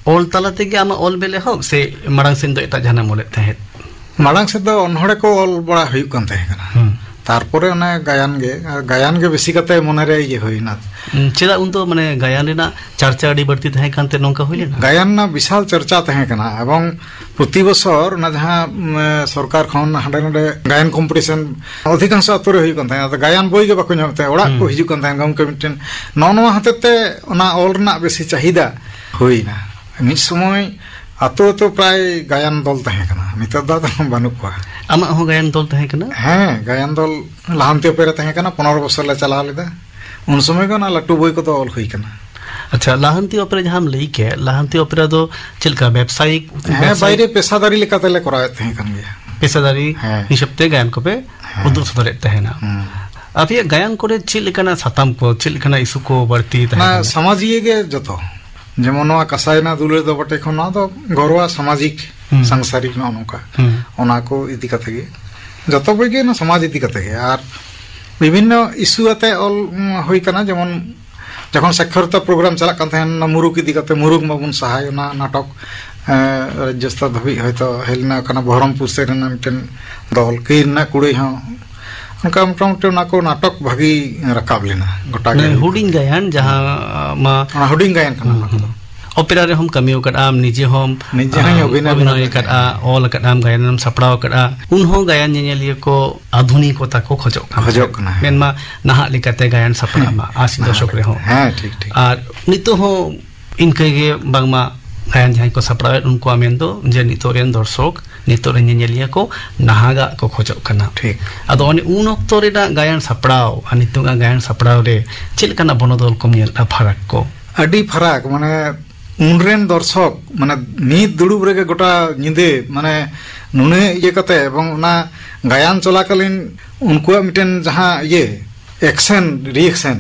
ᱚᱞ ᱛᱟᱞᱟ ᱛᱮᱜᱮ ᱟᱢᱟᱜ ᱚᱞ ᱵᱮᱞ ᱮᱦᱚᱵ ᱥᱮ ᱢᱟᱲᱟᱝ ᱥᱮᱱ ᱫᱚ ᱮᱴᱟᱜ ᱡᱟᱦᱟᱱᱟᱜ ᱮᱢ ᱚᱞᱮᱫ ᱛᱟᱦᱮᱸᱫ? ᱢᱟᱲᱟᱝ ᱥᱮᱫ ᱫᱚ ᱚᱱᱚᱲᱦᱮ ᱠᱚ ᱚᱞ ᱵᱟᱲᱟ ᱦᱩᱭᱩᱜ ᱠᱟᱱ ᱛᱟᱦᱮᱸ ᱠᱟᱱᱟ᱾ ᱦᱩᱸ᱾ ᱛᱟᱨᱯᱚᱨᱮ ᱚᱱᱮ ᱜᱟᱭᱟᱱ ᱜᱮ, ᱟᱨ ᱜᱟᱭᱟᱱ ᱜᱮ ᱵᱮᱥᱤ ᱠᱟᱛᱮ ᱢᱚᱱᱮᱨᱮ ᱤᱭᱟᱹ ᱦᱩᱭᱱᱟ᱾ ᱩᱸ, ᱪᱮᱫᱟᱜ ᱩᱱᱫᱚ ᱢᱟᱱᱮ ᱜᱟᱭᱟᱱ ᱨᱮᱱᱟᱜ ᱪᱟᱨᱪᱟ ᱟᱹᱰᱤ ᱵᱟᱹᱲᱛᱤ ᱛᱟᱦᱮᱸ ᱠᱟᱱᱛᱮ ᱱᱚᱝᱠᱟ ᱦᱩᱭ ᱞᱮᱱᱟ? ᱜᱟᱭᱟᱱ ᱨᱮᱱᱟᱜ ᱵᱤᱥᱟᱞ ᱪᱟᱨᱪᱟ ᱛᱟᱦᱮᱸ ᱠᱟᱱᱟ, ᱮᱵᱚᱝ ᱯᱨᱚᱛᱤ ᱵᱚᱪᱷᱚᱨ ᱚᱱᱟ ᱡᱟᱦᱟᱸ, ᱩᱸ, ᱥᱚᱨᱠᱟᱨ ᱠᱷᱚᱱ ᱦᱟᱸᱰᱮ ᱱᱚᱰᱮ ᱜᱟᱭᱟᱱ ᱠᱚᱢᱯᱤᱴᱤᱥᱚᱱ ᱚᱫᱷᱤᱠᱟᱝᱥᱚ ᱟᱛᱳ ᱨᱮ ᱦᱩᱭᱩᱜ ᱠᱟᱱ ᱛᱟᱦᱮᱸᱫ, ᱟᱫᱚ ᱜᱟᱭᱟᱱ ᱵᱳᱭ ᱜᱮ ᱵᱟᱠᱚ ᱧᱟᱢᱮᱫ ᱛᱟᱦᱮᱸᱫ, ᱚᱲᱟᱜ ᱠᱚ ᱦᱩᱸ᱾ ᱦᱤᱡᱩᱜ ᱠᱟᱱ ᱛᱟᱦᱮᱸᱫ, ᱜᱚᱢᱠᱮ ᱢᱤᱫᱴᱮᱱ ᱱᱚᱜᱼᱚ ᱱᱚᱣᱟ ᱦᱚᱛᱮᱡ ᱛᱮ ᱚᱱᱟ ᱚᱞ ᱨᱮᱱᱟᱜ ᱵᱮᱥᱤ ᱪᱟᱦᱤᱫᱟ ᱦᱩᱭᱱᱟ᱾ ᱢᱤᱫ ᱥᱚᱢᱚᱭ ᱟᱛᱳ ᱟᱛᱳ ᱯᱨᱟᱭ ᱜᱟᱭᱟᱱ ᱫᱚᱞ ᱛᱟᱦᱮᱸ ᱠᱟᱱᱟ, ᱱᱤᱛᱚᱜ ᱫᱚ ᱟᱫᱚ ᱵᱟᱹᱱᱩᱜ ᱠᱚᱣᱟ᱾ ᱟᱢᱟᱜ ᱦᱚᱸ ᱜᱟᱭᱟᱱ ᱫᱚᱞ ᱛᱟᱦᱮᱸ ᱠᱟᱱᱟ? ᱦᱮᱸ, ᱜᱟᱭᱟᱱ ᱫᱚᱞ ᱞᱟᱦᱟᱱᱛᱤ ᱚᱯᱮᱨᱟ ᱛᱟᱦᱮᱸ ᱠᱟᱱᱟ, ᱯᱚᱱᱨᱚ ᱵᱚᱪᱷᱚᱨ ᱞᱮ ᱪᱟᱞᱟᱣ ᱞᱮᱫᱟ᱾ ᱩᱱ ᱥᱚᱢᱚᱭ ᱜᱮ ᱚᱱᱟ ᱞᱟᱹᱴᱩ ᱵᱳᱭ ᱠᱚᱫᱚ ᱚᱞ ᱦᱩᱭ ᱠᱟᱱᱟ᱾ ᱟᱪᱪᱷᱟ, ᱞᱟᱦᱟᱱᱛᱤ ᱚᱯᱮᱨᱟ ᱡᱟᱦᱟᱸᱢ ᱞᱟᱹᱭ ᱠᱮᱫ, ᱞᱟᱦᱟᱱᱛᱤ ᱚᱯᱮᱨᱟ ᱫᱚ ᱪᱮᱫ ᱞᱮᱠᱟ ᱵᱮᱵᱽᱥᱟᱭᱤᱠ, ᱦᱮᱸ, ᱵᱮᱵᱽᱥᱟᱭᱤᱠ ᱵᱟᱭᱨᱮ ᱯᱮᱥᱟᱫᱟᱨᱤ ᱞᱮᱠᱟᱛᱮ ᱞᱮ ᱠᱚᱨᱟᱣᱮᱫ ᱛᱟᱦᱮᱸ ᱠᱟᱱ ᱜᱮᱭᱟ᱾ ᱯᱮᱥᱟᱫᱟᱨᱤ ᱦᱮᱸ᱾ ᱦᱤᱥᱟᱹᱵ ᱛᱮ ᱜᱟᱭᱟᱱ ᱠᱚᱯᱮ ᱦᱮᱸ᱾ ᱩᱫᱩᱜ ᱥᱚᱫᱚᱨᱮᱫ ᱛᱟᱦᱮᱱᱟ᱾ ᱦᱮᱸ᱾ ᱟᱯᱮᱭᱟᱜ ᱜᱟᱭᱟᱱ ᱠᱚᱨᱮ ᱪᱮᱫ ᱞᱮᱠᱟᱱᱟᱜ ᱥᱟᱛᱟᱢ ᱠᱚ, ᱪᱮᱫ ᱞᱮᱠᱟᱱᱟᱜ ᱤᱥᱩ ᱠᱚ ᱵᱟᱹᱲᱛᱤ ᱛᱟᱦᱮᱸ ᱚᱱᱟ ᱠᱟᱱᱟ? ᱥᱟᱢᱟᱡᱤᱭᱟᱹ ᱜᱮ ᱡᱚᱛᱚ᱾ ᱡᱮᱢᱚᱱ ᱱᱚᱣᱟ ᱠᱟᱸᱥᱟᱭ ᱱᱟ ᱫᱩᱞᱟᱹᱲ ᱫᱚ ᱵᱚᱴᱮ ᱠᱷᱚᱱ, ᱱᱚᱣᱟ ᱫᱚ ᱜᱷᱚᱨᱚᱣᱟ ᱥᱟᱢᱟᱡᱤᱠ ᱦᱩᱸ᱾ ᱥᱟᱝᱥᱟᱨᱤᱠ ᱱᱚᱜᱼᱚ ᱱᱚᱝᱠᱟ᱾ ᱦᱩᱸ᱾ ᱚᱱᱟ ᱠᱚ ᱤᱫᱤ ᱠᱟᱛᱮ ᱜᱮ᱾ ᱡᱚᱛᱚ ᱵᱳᱭ ᱜᱮ ᱚᱱᱟ ᱥᱚᱢᱟᱡᱽ ᱤᱫᱤ ᱠᱟᱛᱮ ᱜᱮ᱾ ᱟᱨ ᱵᱤᱵᱷᱤᱱᱱᱚ ᱤᱥᱩ ᱟᱛᱮ ᱚᱞ, ᱩᱸ, ᱦᱩᱭ ᱠᱟᱱᱟ, ᱡᱮᱢᱚᱱ ᱡᱚᱠᱷᱚᱱ ᱥᱟᱠᱷᱚᱨᱚᱛᱟ ᱯᱨᱳᱜᱨᱟᱢ ᱪᱟᱞᱟᱜ ᱠᱟᱱ ᱛᱟᱦᱮᱸᱱ, ᱚᱱᱟ ᱢᱩᱨᱩᱠ ᱤᱫᱤ ᱠᱟᱛᱮ, ᱢᱩᱨᱩᱠ ᱢᱟᱵᱚᱱ ᱥᱟᱦᱟᱭ, ᱚᱱᱟ ᱱᱟᱴᱚᱠ, ᱮᱸ, ᱨᱟᱡᱽᱡᱚ ᱥᱛᱚᱨ ᱫᱷᱟᱹᱵᱤᱡ ᱦᱚᱭᱛᱳ ᱦᱮᱡ ᱞᱮᱱᱟ, ᱠᱟᱱᱟ ᱵᱚᱦᱚᱨᱚᱢᱯᱩᱨ ᱥᱮᱫ ᱨᱮᱱᱟᱜ ᱢᱤᱫᱴᱮᱱ ᱫᱚᱞ, ᱠᱟᱹᱭ ᱨᱮᱱᱟᱜ ᱠᱩᱲᱟᱹᱭ ᱦᱚᱸ᱾ ᱚᱱᱠᱟ ᱢᱚᱴᱟᱢᱩᱴᱤ ᱚᱱᱟ ᱠᱚ ᱱᱟᱴᱚᱠ ᱵᱷᱟᱹᱜᱤ ᱨᱟᱠᱟᱵ ᱞᱮᱱᱟ ᱜᱚᱴᱟ ᱜᱮ᱾ ᱢᱟᱱᱮ ᱦᱩᱰᱤᱧ ᱜᱟᱭᱟᱱ ᱡᱟᱦᱟᱸ, ᱢᱟ ᱚᱱᱟ ᱦᱩᱰᱤᱧ ᱜᱟᱭᱟᱱ ᱠᱟᱱᱟ ᱦᱩᱸ, ᱚᱱᱟ ᱠᱚᱫᱚ᱾ ᱦᱩᱸ᱾ ᱚᱯᱮᱨᱟ ᱨᱮᱦᱚᱸᱢ ᱠᱟᱹᱢᱤ ᱟᱠᱟᱫᱼᱟ, ᱟᱢ ᱱᱤᱡᱮ ᱦᱚᱸᱢ, ᱱᱤᱡᱮ ᱦᱚᱸᱧ ᱟᱸ, ᱚᱵᱷᱤᱱᱚᱭ ᱚᱵᱷᱤᱱᱚᱭ ᱵᱮᱱᱟᱣ ᱟᱠᱟᱫᱼᱟ, ᱟᱠᱟᱫᱼᱟ᱾ ᱚᱞ ᱟᱠᱟᱫᱼᱟᱢ, ᱜᱟᱭᱟᱱᱮᱢ ᱥᱟᱯᱲᱟᱣ ᱟᱠᱟᱫᱼᱟ᱾ ᱩᱱᱦᱚᱸ ᱜᱟᱭᱟᱱ ᱧᱮᱧᱮᱞᱤᱭᱟᱹ ᱠᱚ ᱟᱫᱷᱩᱱᱤᱠᱚᱛᱟ ᱠᱚ ᱠᱷᱚᱡᱚᱜ ᱠᱟᱱ ᱠᱷᱚᱡᱚᱜ ᱛᱟᱦᱮᱸᱫ᱾ ᱠᱟᱱᱟ, ᱦᱮᱸ᱾ ᱢᱮᱱᱢᱟ ᱱᱟᱦᱟᱜ ᱞᱮᱠᱟᱛᱮ ᱜᱟᱭᱟᱱ ᱥᱟᱯᱲᱟᱜ ᱦᱮᱸ᱾ ᱢᱟ ᱟᱥᱤ ᱱᱟᱦᱟᱜ ᱫᱚᱥᱚᱠ ᱞᱮᱠᱟᱛᱮ᱾ ᱨᱮᱦᱚᱸ᱾ ᱦᱮᱸ, ᱴᱷᱤᱠ, ᱴᱷᱤᱠ᱾ ᱟᱨ ᱱᱤᱛᱚᱜ ᱦᱚᱸ ᱤᱱᱠᱟᱹᱜᱮ ᱵᱟᱝᱢᱟ ᱜᱟᱭᱟᱱ ᱡᱟᱦᱟᱸᱭ ᱠᱚ ᱥᱟᱯᱲᱟᱣᱮᱫ, ᱩᱱᱠᱩᱣᱟᱜ ᱢᱮᱱ ᱫᱚ ᱡᱮ ᱱᱤᱛᱚᱜ ᱨᱮᱱ ᱫᱚᱨᱥᱚᱠ, ᱱᱤᱛᱚᱜ ᱨᱮᱱ ᱧᱮᱧᱮᱞᱤᱭᱟᱹ ᱠᱚ ᱱᱟᱦᱟᱜᱟᱜ ᱠᱚ ᱠᱷᱚᱡᱚᱜ ᱠᱟᱱᱟ᱾ ᱴᱷᱤᱠ᱾ ᱟᱫᱚ ᱚᱱᱮ ᱩᱱ ᱚᱠᱛᱚ ᱨᱮᱱᱟᱜ ᱜᱟᱭᱟᱱ ᱥᱟᱯᱲᱟᱣ ᱟᱨ ᱱᱤᱛᱚᱜᱟᱜ ᱜᱟᱭᱟᱱ ᱥᱟᱯᱲᱟᱣ ᱨᱮ ᱪᱮᱫ ᱞᱮᱠᱟᱱᱟᱜ ᱵᱚᱱᱚᱫᱚᱞ ᱠᱚᱢ ᱧᱮᱞ ᱮᱫᱟ, ᱯᱷᱟᱨᱟᱠ ᱠᱚ? ᱟᱹᱰᱤ ᱯᱷᱟᱨᱟᱠ, ᱢᱟᱱᱮ ᱩᱱᱨᱮᱱ ᱫᱚᱨᱥᱚᱠ, ᱢᱟᱱᱮ ᱢᱤᱫ ᱫᱩᱲᱩᱵ ᱨᱮᱜᱮ ᱜᱚᱴᱟ ᱧᱤᱫᱟᱹ, ᱢᱟᱱᱮ ᱱᱩᱱᱟᱹᱜ ᱤᱭᱟᱹ ᱠᱟᱛᱮ, ᱮᱵᱚᱝ ᱚᱱᱟ ᱜᱟᱭᱟᱱ ᱪᱚᱞᱟᱠᱟᱞᱤᱱ ᱩᱱᱠᱩᱣᱟᱜ ᱢᱤᱫᱴᱮᱱ ᱡᱟᱦᱟᱸ ᱤᱭᱟᱹ, ᱮᱠᱥᱮᱱ, ᱨᱤᱭᱮᱠᱥᱮᱱ,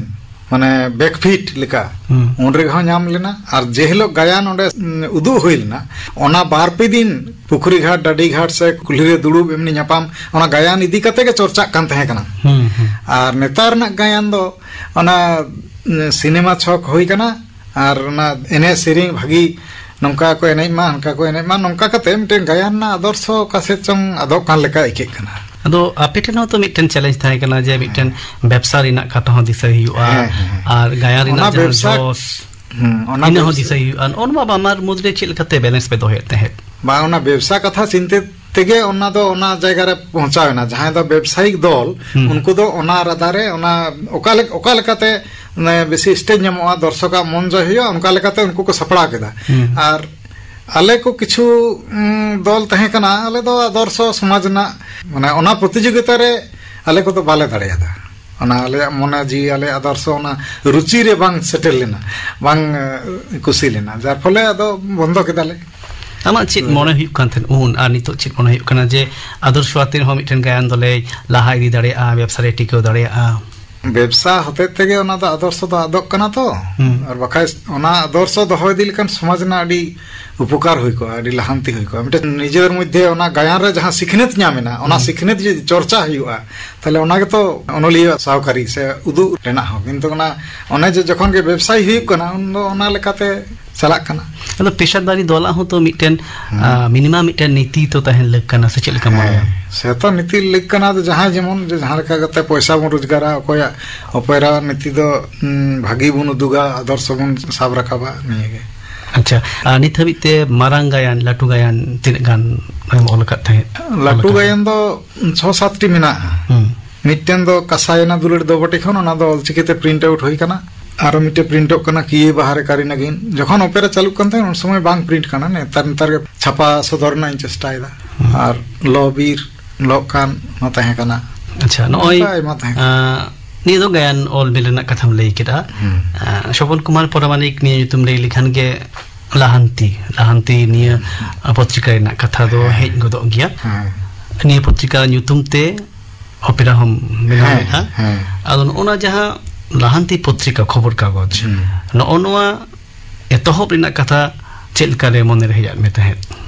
ᱢᱟᱱᱮ ᱵᱮᱠᱯᱷᱤᱴ ᱞᱮᱠᱟ, ᱦᱩᱸ᱾ ᱩᱱ ᱨᱮᱜᱮ ᱦᱚᱸ ᱧᱟᱢ ᱞᱮᱱᱟ᱾ ᱟᱨ ᱡᱮ ᱦᱤᱞᱳᱜ ᱜᱟᱭᱟᱱ ᱚᱸᱰᱮ, ᱩᱸ, ᱩᱫᱩᱜ ᱦᱩᱭ ᱞᱮᱱᱟ, ᱚᱱᱟ ᱵᱟᱨ ᱯᱮ ᱫᱤᱱ ᱯᱩᱠᱷᱨᱤ ᱜᱷᱟᱴ, ᱰᱟᱹᱰᱤ ᱜᱷᱟᱴ ᱥᱮ ᱠᱩᱞᱦᱤ ᱨᱮ ᱫᱩᱲᱩᱵ, ᱮᱢᱱᱤ ᱧᱟᱯᱟᱢ, ᱚᱱᱟ ᱜᱟᱭᱟᱱ ᱤᱫᱤ ᱠᱟᱛᱮ ᱜᱮ ᱪᱚᱨᱪᱟᱜ ᱠᱟᱱ ᱛᱟᱦᱮᱸ ᱠᱟᱱᱟ᱾ ᱦᱩᱸ, ᱦᱩᱸ᱾ ᱟᱨ ᱱᱮᱛᱟᱨ ᱨᱮᱱᱟᱜ ᱜᱟᱭᱟᱱ ᱫᱚ ᱚᱱᱟ, ᱩᱸ, ᱥᱤᱱᱮᱢᱟ ᱪᱷᱚᱠ ᱦᱩᱭ ᱠᱟᱱᱟ, ᱟᱨ ᱚᱱᱟ ᱮᱱᱮᱡ ᱥᱮᱨᱮᱧ ᱵᱷᱟᱹᱜᱤ, ᱱᱚᱝᱠᱟ ᱠᱚ ᱮᱱᱮᱡ ᱢᱟ, ᱦᱟᱱᱠᱟ ᱠᱚ ᱮᱱᱮᱡ ᱢᱟ, ᱱᱚᱝᱠᱟ ᱠᱟᱛᱮ ᱢᱤᱫᱴᱮᱱ ᱜᱟᱭᱟᱱ ᱨᱮᱱᱟᱜ ᱟᱫᱚᱨᱥᱚ ᱚᱠᱟ ᱥᱮᱫ ᱪᱚᱝ ᱟᱫᱚᱜ ᱠᱟᱱ ᱞᱮᱠᱟ ᱟᱹᱭᱠᱟᱹᱜ ᱠᱟᱱᱟ᱾ ᱟᱫᱚ ᱟᱯᱮ ᱴᱷᱮᱱ ᱦᱚᱸ ᱛᱚ ᱢᱤᱫᱴᱮᱱ ᱪᱮᱞᱮᱧᱡᱽ ᱛᱟᱦᱮᱸ ᱠᱟᱱᱟ ᱡᱮ ᱢᱤᱫᱴᱮᱱ ᱦᱮᱸ᱾ ᱵᱮᱵᱽᱥᱟ ᱨᱮᱱᱟᱜ ᱠᱟᱛᱷᱟ ᱦᱚᱸ ᱫᱤᱥᱟᱹᱭ ᱦᱩᱭᱩᱜᱼᱟ, ᱦᱮᱸ, ᱦᱮᱸ, ᱦᱮᱸ᱾ ᱟᱨ ᱜᱟᱭᱟᱱ ᱨᱮᱱᱟᱜ ᱚᱱᱟ ᱡᱟᱦᱟᱸ ᱵᱮᱵᱽᱥᱟ, ᱡᱚᱥ, ᱦᱩᱸ, ᱚᱱᱟ ᱤᱱᱟᱹ ᱦᱚᱸ ᱵᱮᱵᱽᱥᱟ ᱫᱤᱥᱟᱹᱭ ᱦᱩᱭᱩᱜᱼᱟ᱾ ᱚᱱᱟ ᱵᱟᱱᱟᱨ ᱢᱩᱫᱽᱨᱮ ᱪᱮᱫ ᱞᱮᱠᱟᱛᱮ ᱵᱮᱞᱮᱱᱥ ᱯᱮ ᱫᱚᱦᱚᱭᱮᱫ ᱛᱟᱦᱮᱸᱫ? ᱵᱟᱝ, ᱚᱱᱟ ᱵᱮᱵᱽᱥᱟ ᱠᱟᱛᱷᱟ ᱪᱤᱱᱛᱟᱹ ᱛᱮᱜᱮ ᱚᱱᱟ ᱫᱚ ᱚᱱᱟ ᱡᱟᱭᱜᱟ ᱨᱮ ᱯᱳᱸᱣᱪᱷᱟᱣ ᱮᱱᱟ᱾ ᱡᱟᱦᱟᱸᱭ ᱫᱚ ᱵᱮᱵᱽᱥᱟᱭᱤᱠ ᱫᱚᱞ, ᱦᱩᱸ᱾ ᱩᱱᱠᱩ ᱫᱚ ᱚᱱᱟ ᱨᱟᱫᱟ ᱨᱮ, ᱚᱱᱟ ᱚᱠᱟ ᱞᱮᱠ-, ᱚᱠᱟ ᱞᱮᱠᱟᱛᱮ, ᱢᱟᱱᱮ, ᱵᱮᱥᱤ ᱥᱴᱮᱡᱽ ᱧᱟᱢᱚᱜᱼᱟ, ᱫᱚᱨᱥᱚᱠᱟᱜ ᱢᱚᱱ ᱡᱚᱭ ᱦᱩᱭᱩᱜᱼᱟ, ᱚᱱᱠᱟ ᱞᱮᱠᱟᱛᱮ ᱩᱱᱠᱩ ᱠᱚ ᱥᱟᱯᱲᱟᱣ ᱠᱮᱫᱟ᱾ ᱦᱩᱸ᱾ ᱟᱨ ᱟᱞᱮ ᱠᱚ ᱠᱤᱪᱷᱩ, ᱩᱸ, ᱫᱚᱞ ᱛᱟᱦᱮᱸ ᱠᱟᱱᱟ, ᱟᱞᱮ ᱫᱚ ᱟᱫᱚᱨᱥᱚ ᱥᱚᱢᱟᱡᱽ ᱨᱮᱱᱟᱜ, ᱢᱟᱱᱮ, ᱚᱱᱟ ᱯᱨᱚᱛᱤᱡᱳᱜᱤᱛᱟ ᱨᱮ ᱟᱞᱮ ᱠᱚᱫᱚ ᱵᱟᱞᱮ ᱫᱟᱲᱮᱭᱟᱫᱟ᱾ ᱚᱱᱟ ᱟᱞᱮᱭᱟᱜ ᱢᱚᱱᱮ ᱡᱤᱣᱤ, ᱟᱞᱮᱭᱟᱜ ᱟᱫᱚᱨᱥᱚ ᱚᱱᱟ ᱨᱩᱪᱤ ᱨᱮ ᱵᱟᱝ ᱥᱮᱴᱮᱨ ᱞᱮᱱᱟ, ᱵᱟᱝ ᱮ, ᱠᱩᱥᱤ ᱞᱮᱱᱟ, ᱡᱟᱨ ᱯᱷᱚᱞᱮ ᱟᱫᱚ ᱵᱚᱱᱫᱚ ᱠᱮᱫᱟᱞᱮ᱾ ᱟᱢᱟᱜ ᱪᱮᱫ ᱦᱳᱭ᱾ ᱢᱚᱱᱮ ᱦᱩᱭᱩᱜ ᱠᱟᱱ ᱛᱟᱦᱮᱸᱫ ᱩᱱ ᱟᱨ ᱱᱤᱛᱚᱜ ᱪᱮᱫ ᱢᱚᱱᱮ ᱦᱩᱭᱩᱜ ᱠᱟᱱᱟ ᱡᱮ ᱟᱫᱚᱨᱥᱚ ᱟᱛᱮ ᱦᱚᱸ ᱢᱤᱫᱴᱮᱱ ᱜᱟᱭᱟᱱ ᱫᱚᱞᱮ ᱞᱟᱦᱟ ᱤᱫᱤ ᱫᱟᱲᱮᱭᱟᱜᱼᱟ, ᱵᱮᱵᱽᱥᱟ ᱨᱮ ᱴᱤᱠᱟᱹᱣ ᱫᱟᱲᱮᱭᱟᱜᱼᱟ? ᱵᱮᱵᱽᱥᱟ ᱦᱚᱛᱮᱡ ᱛᱮᱜᱮ ᱚᱱᱟ ᱫᱚ ᱟᱫᱚᱨᱥᱚ ᱫᱚ ᱟᱫᱚᱜ ᱠᱟᱱᱟ ᱛᱚ᱾ ᱦᱩᱸ᱾ ᱟᱨ ᱵᱟᱠᱷᱟᱡ ᱚᱱᱟ ᱟᱫᱚᱨᱥᱚ ᱫᱚᱦᱚ ᱤᱫᱤ ᱞᱮᱠᱷᱟᱱ ᱥᱚᱢᱟᱡᱽ ᱨᱮᱱᱟᱜ ᱟᱹᱰᱤ ᱩᱯᱚᱠᱟᱨ ᱦᱩᱭ ᱠᱚᱜᱼᱟ, ᱟᱹᱰᱤ ᱞᱟᱦᱟᱱᱛᱤ ᱦᱩᱭ ᱠᱚᱜᱼᱟ᱾ ᱢᱤᱫᱴᱮᱱ ᱱᱤᱡᱮᱨ ᱢᱚᱫᱽᱫᱷᱮ ᱚᱱᱟ ᱜᱟᱭᱟᱱ ᱨᱮ ᱡᱟᱦᱟᱸ ᱥᱤᱠᱷᱱᱟᱹᱛ ᱧᱟᱢ ᱮᱱᱟ, ᱚᱱᱟ ᱦᱩᱸ᱾ ᱥᱤᱠᱷᱱᱟᱹᱛ ᱡᱩᱫᱤ ᱪᱚᱨᱪᱟ ᱦᱩᱭᱩᱜᱼᱟ, ᱛᱟᱦᱞᱮ ᱚᱱᱟ ᱜᱮᱛᱚ ᱚᱱᱚᱞᱤᱭᱟᱹ ᱥᱟᱶᱠᱟᱨᱤ ᱥᱮ ᱩᱫᱩᱜ ᱨᱮᱱᱟᱜ ᱦᱚᱸ᱾ ᱠᱤᱱᱛᱩ ᱚᱱᱟ, ᱚᱱᱮ ᱡᱮ ᱡᱚᱠᱷᱚᱱ ᱜᱮ ᱵᱮᱵᱽᱥᱟᱭᱤ ᱦᱩᱭᱩᱜ ᱠᱟᱱᱟ, ᱩᱱ ᱫᱚ ᱚᱱᱟ ᱞᱮᱠᱟᱛᱮ ᱪᱟᱞᱟᱜ ᱠᱟᱱᱟ᱾ ᱟᱫᱚ ᱯᱮᱥᱟᱫᱟᱨᱤ ᱫᱚᱞᱟᱜ ᱦᱚᱸ ᱛᱚ ᱢᱤᱫᱴᱮᱱ, ᱦᱩᱸ᱾ ᱟ, ᱢᱤᱱᱤᱢᱟᱢ ᱢᱤᱫᱴᱮᱱ ᱱᱤᱛᱤ ᱛᱚ ᱛᱟᱦᱮᱱ ᱞᱟᱹᱠ ᱠᱟᱱᱟ, ᱥᱮ ᱪᱮᱫ ᱞᱮᱠᱟ ᱢᱚᱱᱮᱭᱟ? ᱦᱮᱸ, ᱥᱮ ᱛᱚ ᱱᱤᱛᱤ ᱞᱟᱹᱠ ᱠᱟᱱᱟ, ᱟᱫᱚ ᱡᱟᱦᱟᱸᱭ ᱡᱮᱢᱚᱱ, ᱡᱮ ᱡᱟᱦᱟᱸ ᱞᱮᱠᱟ ᱠᱟᱛᱮ ᱯᱚᱭᱥᱟ ᱵᱚᱱ ᱨᱳᱡᱽᱜᱟᱨᱟ, ᱚᱠᱚᱭᱟᱜ ᱚᱯᱮᱨᱟ ᱱᱤᱛᱤ ᱫᱚ, ᱩᱸ, ᱵᱷᱟᱹᱜᱤ ᱵᱚᱱ ᱩᱫᱩᱜᱟ, ᱟᱫᱚᱨᱥᱚ ᱵᱚᱱ ᱥᱟᱵ ᱨᱟᱠᱟᱵᱟ, ᱱᱤᱭᱟᱹ ᱜᱮ᱾ ᱟᱪᱪᱷᱟ, ᱟᱨ ᱱᱤᱛ ᱦᱟᱹᱵᱤᱡ ᱛᱮ ᱢᱟᱨᱟᱝ ᱜᱟᱭᱟᱱ, ᱞᱟᱹᱴᱩ ᱜᱟᱭᱟᱱ ᱛᱤᱱᱟᱹᱜ ᱜᱟᱱ ᱮᱢ ᱚᱞ ᱟᱠᱟᱫ ᱛᱟᱦᱮᱸᱫ? ᱞᱟᱹᱴᱩ ᱚᱞ ᱟᱠᱟᱫ? ᱜᱟᱭᱟᱱ ᱫᱚ ᱪᱷᱚ ᱥᱟᱛ ᱴᱤ ᱢᱮᱱᱟᱜᱼᱟ᱾ ᱦᱩᱸ᱾ ᱢᱤᱫᱴᱮᱱ ᱫᱚ ᱠᱟᱸᱥᱟᱭᱮᱱᱟ ᱫᱩᱞᱟᱹᱲ ᱫᱚ ᱵᱚᱴᱮ ᱠᱷᱚᱱ, ᱚᱱᱟ ᱫᱚ ᱚᱞᱪᱤᱠᱤ ᱛᱮ print out ᱦᱩᱭ ᱠᱟᱱᱟ᱾ ᱟᱨᱚ ᱢᱤᱫᱴᱮᱱ print ᱚᱜ ᱠᱟᱱᱟ ᱠᱤᱭᱮ ᱵᱟᱦᱟᱨᱮ ᱠᱟᱨᱤ ᱱᱟᱜᱤᱱ᱾ ᱡᱚᱠᱷᱚᱱ ᱚᱯᱮᱨᱟ ᱪᱟᱹᱞᱩᱜ ᱠᱟᱱ ᱛᱟᱦᱮᱸᱫ, ᱩᱱ ᱥᱚᱢᱚᱭ ᱵᱟᱝ print ᱠᱟᱱᱟ, ᱱᱮᱛᱟᱨ, ᱱᱮᱛᱟᱨ ᱜᱮ ᱪᱷᱟᱯᱟ ᱥᱚᱫᱚᱨ ᱨᱮᱱᱟᱜ ᱤᱧ ᱪᱮᱥᱴᱟᱭᱮᱫᱟ᱾ ᱦᱩᱸ᱾ ᱟᱨ ᱞᱚ ᱵᱤᱨ, ᱞᱚᱜ ᱠᱟᱱ, ᱚᱱᱟ ᱛᱟᱦᱮᱸ ᱠᱟᱱᱟ᱾ ᱟᱪᱪᱷᱟ, ᱱᱚᱜᱼᱚᱭ, ᱚᱱᱠᱟ ᱟᱭᱢᱟ ᱛᱟᱦᱮᱸ ᱠᱟᱱᱟ᱾ ᱟᱸ, ᱱᱤᱭᱟᱹ ᱫᱚ ᱜᱟᱭᱟᱱ ᱚᱞ ᱵᱤᱞ ᱨᱮᱱᱟᱜ ᱠᱟᱛᱷᱟᱢ ᱞᱟᱹᱭ ᱠᱮᱫᱟ᱾ ᱦᱩᱸ᱾ ᱟᱸ, ᱥᱚᱵᱚᱱ ᱠᱩᱢᱟᱨ ᱯᱚᱨᱟᱢᱟᱱᱤᱠ ᱱᱤᱭᱟᱹ ᱧᱩᱛᱩᱢ ᱞᱟᱹᱭ ᱞᱮᱠᱷᱟᱱ ᱜᱮ ᱞᱟᱦᱟᱱᱛᱤ, ᱞᱟᱦᱟᱱᱛᱤ ᱱᱤᱭᱟᱹ, ᱦᱩᱸ᱾ ᱟᱸ, ᱯᱚᱛᱨᱤᱠᱟ ᱨᱮᱱᱟᱜ ᱠᱟᱛᱷᱟ ᱫᱚ ᱦᱮᱸ᱾ ᱦᱮᱡ ᱜᱚᱫᱚᱜ ᱜᱮᱭᱟ᱾ ᱦᱮᱸ᱾ ᱱᱤᱭᱟᱹ ᱯᱚᱛᱨᱤᱠᱟ ᱧᱩᱛᱩᱢ ᱛᱮ ᱚᱯᱮᱨᱟ ᱦᱚᱸᱢ ᱵᱮᱱᱟᱣ ᱦᱮᱸ, ᱞᱮᱫᱼᱟ᱾ ᱦᱮᱸ᱾ ᱟᱫᱚ ᱱᱚᱜᱼᱚ ᱱᱟ ᱡᱟᱦᱟᱸ ᱞᱟᱦᱟᱱᱛᱤ ᱯᱚᱛᱨᱤᱠᱟ, ᱠᱷᱚᱵᱚᱨ ᱠᱟᱜᱚᱡᱽ, ᱦᱩᱸ᱾ ᱱᱚᱜᱼᱚ ᱱᱚᱣᱟ ᱮᱛᱚᱦᱚᱵ ᱨᱮᱱᱟᱜ ᱠᱟᱛᱷᱟ ᱪᱮᱫ ᱞᱮᱠᱟ ᱨᱮ ᱢᱚᱱᱮ ᱨᱮ ᱦᱮᱡ ᱟᱫ ᱢᱮ ᱛᱟᱦᱮᱸᱫ?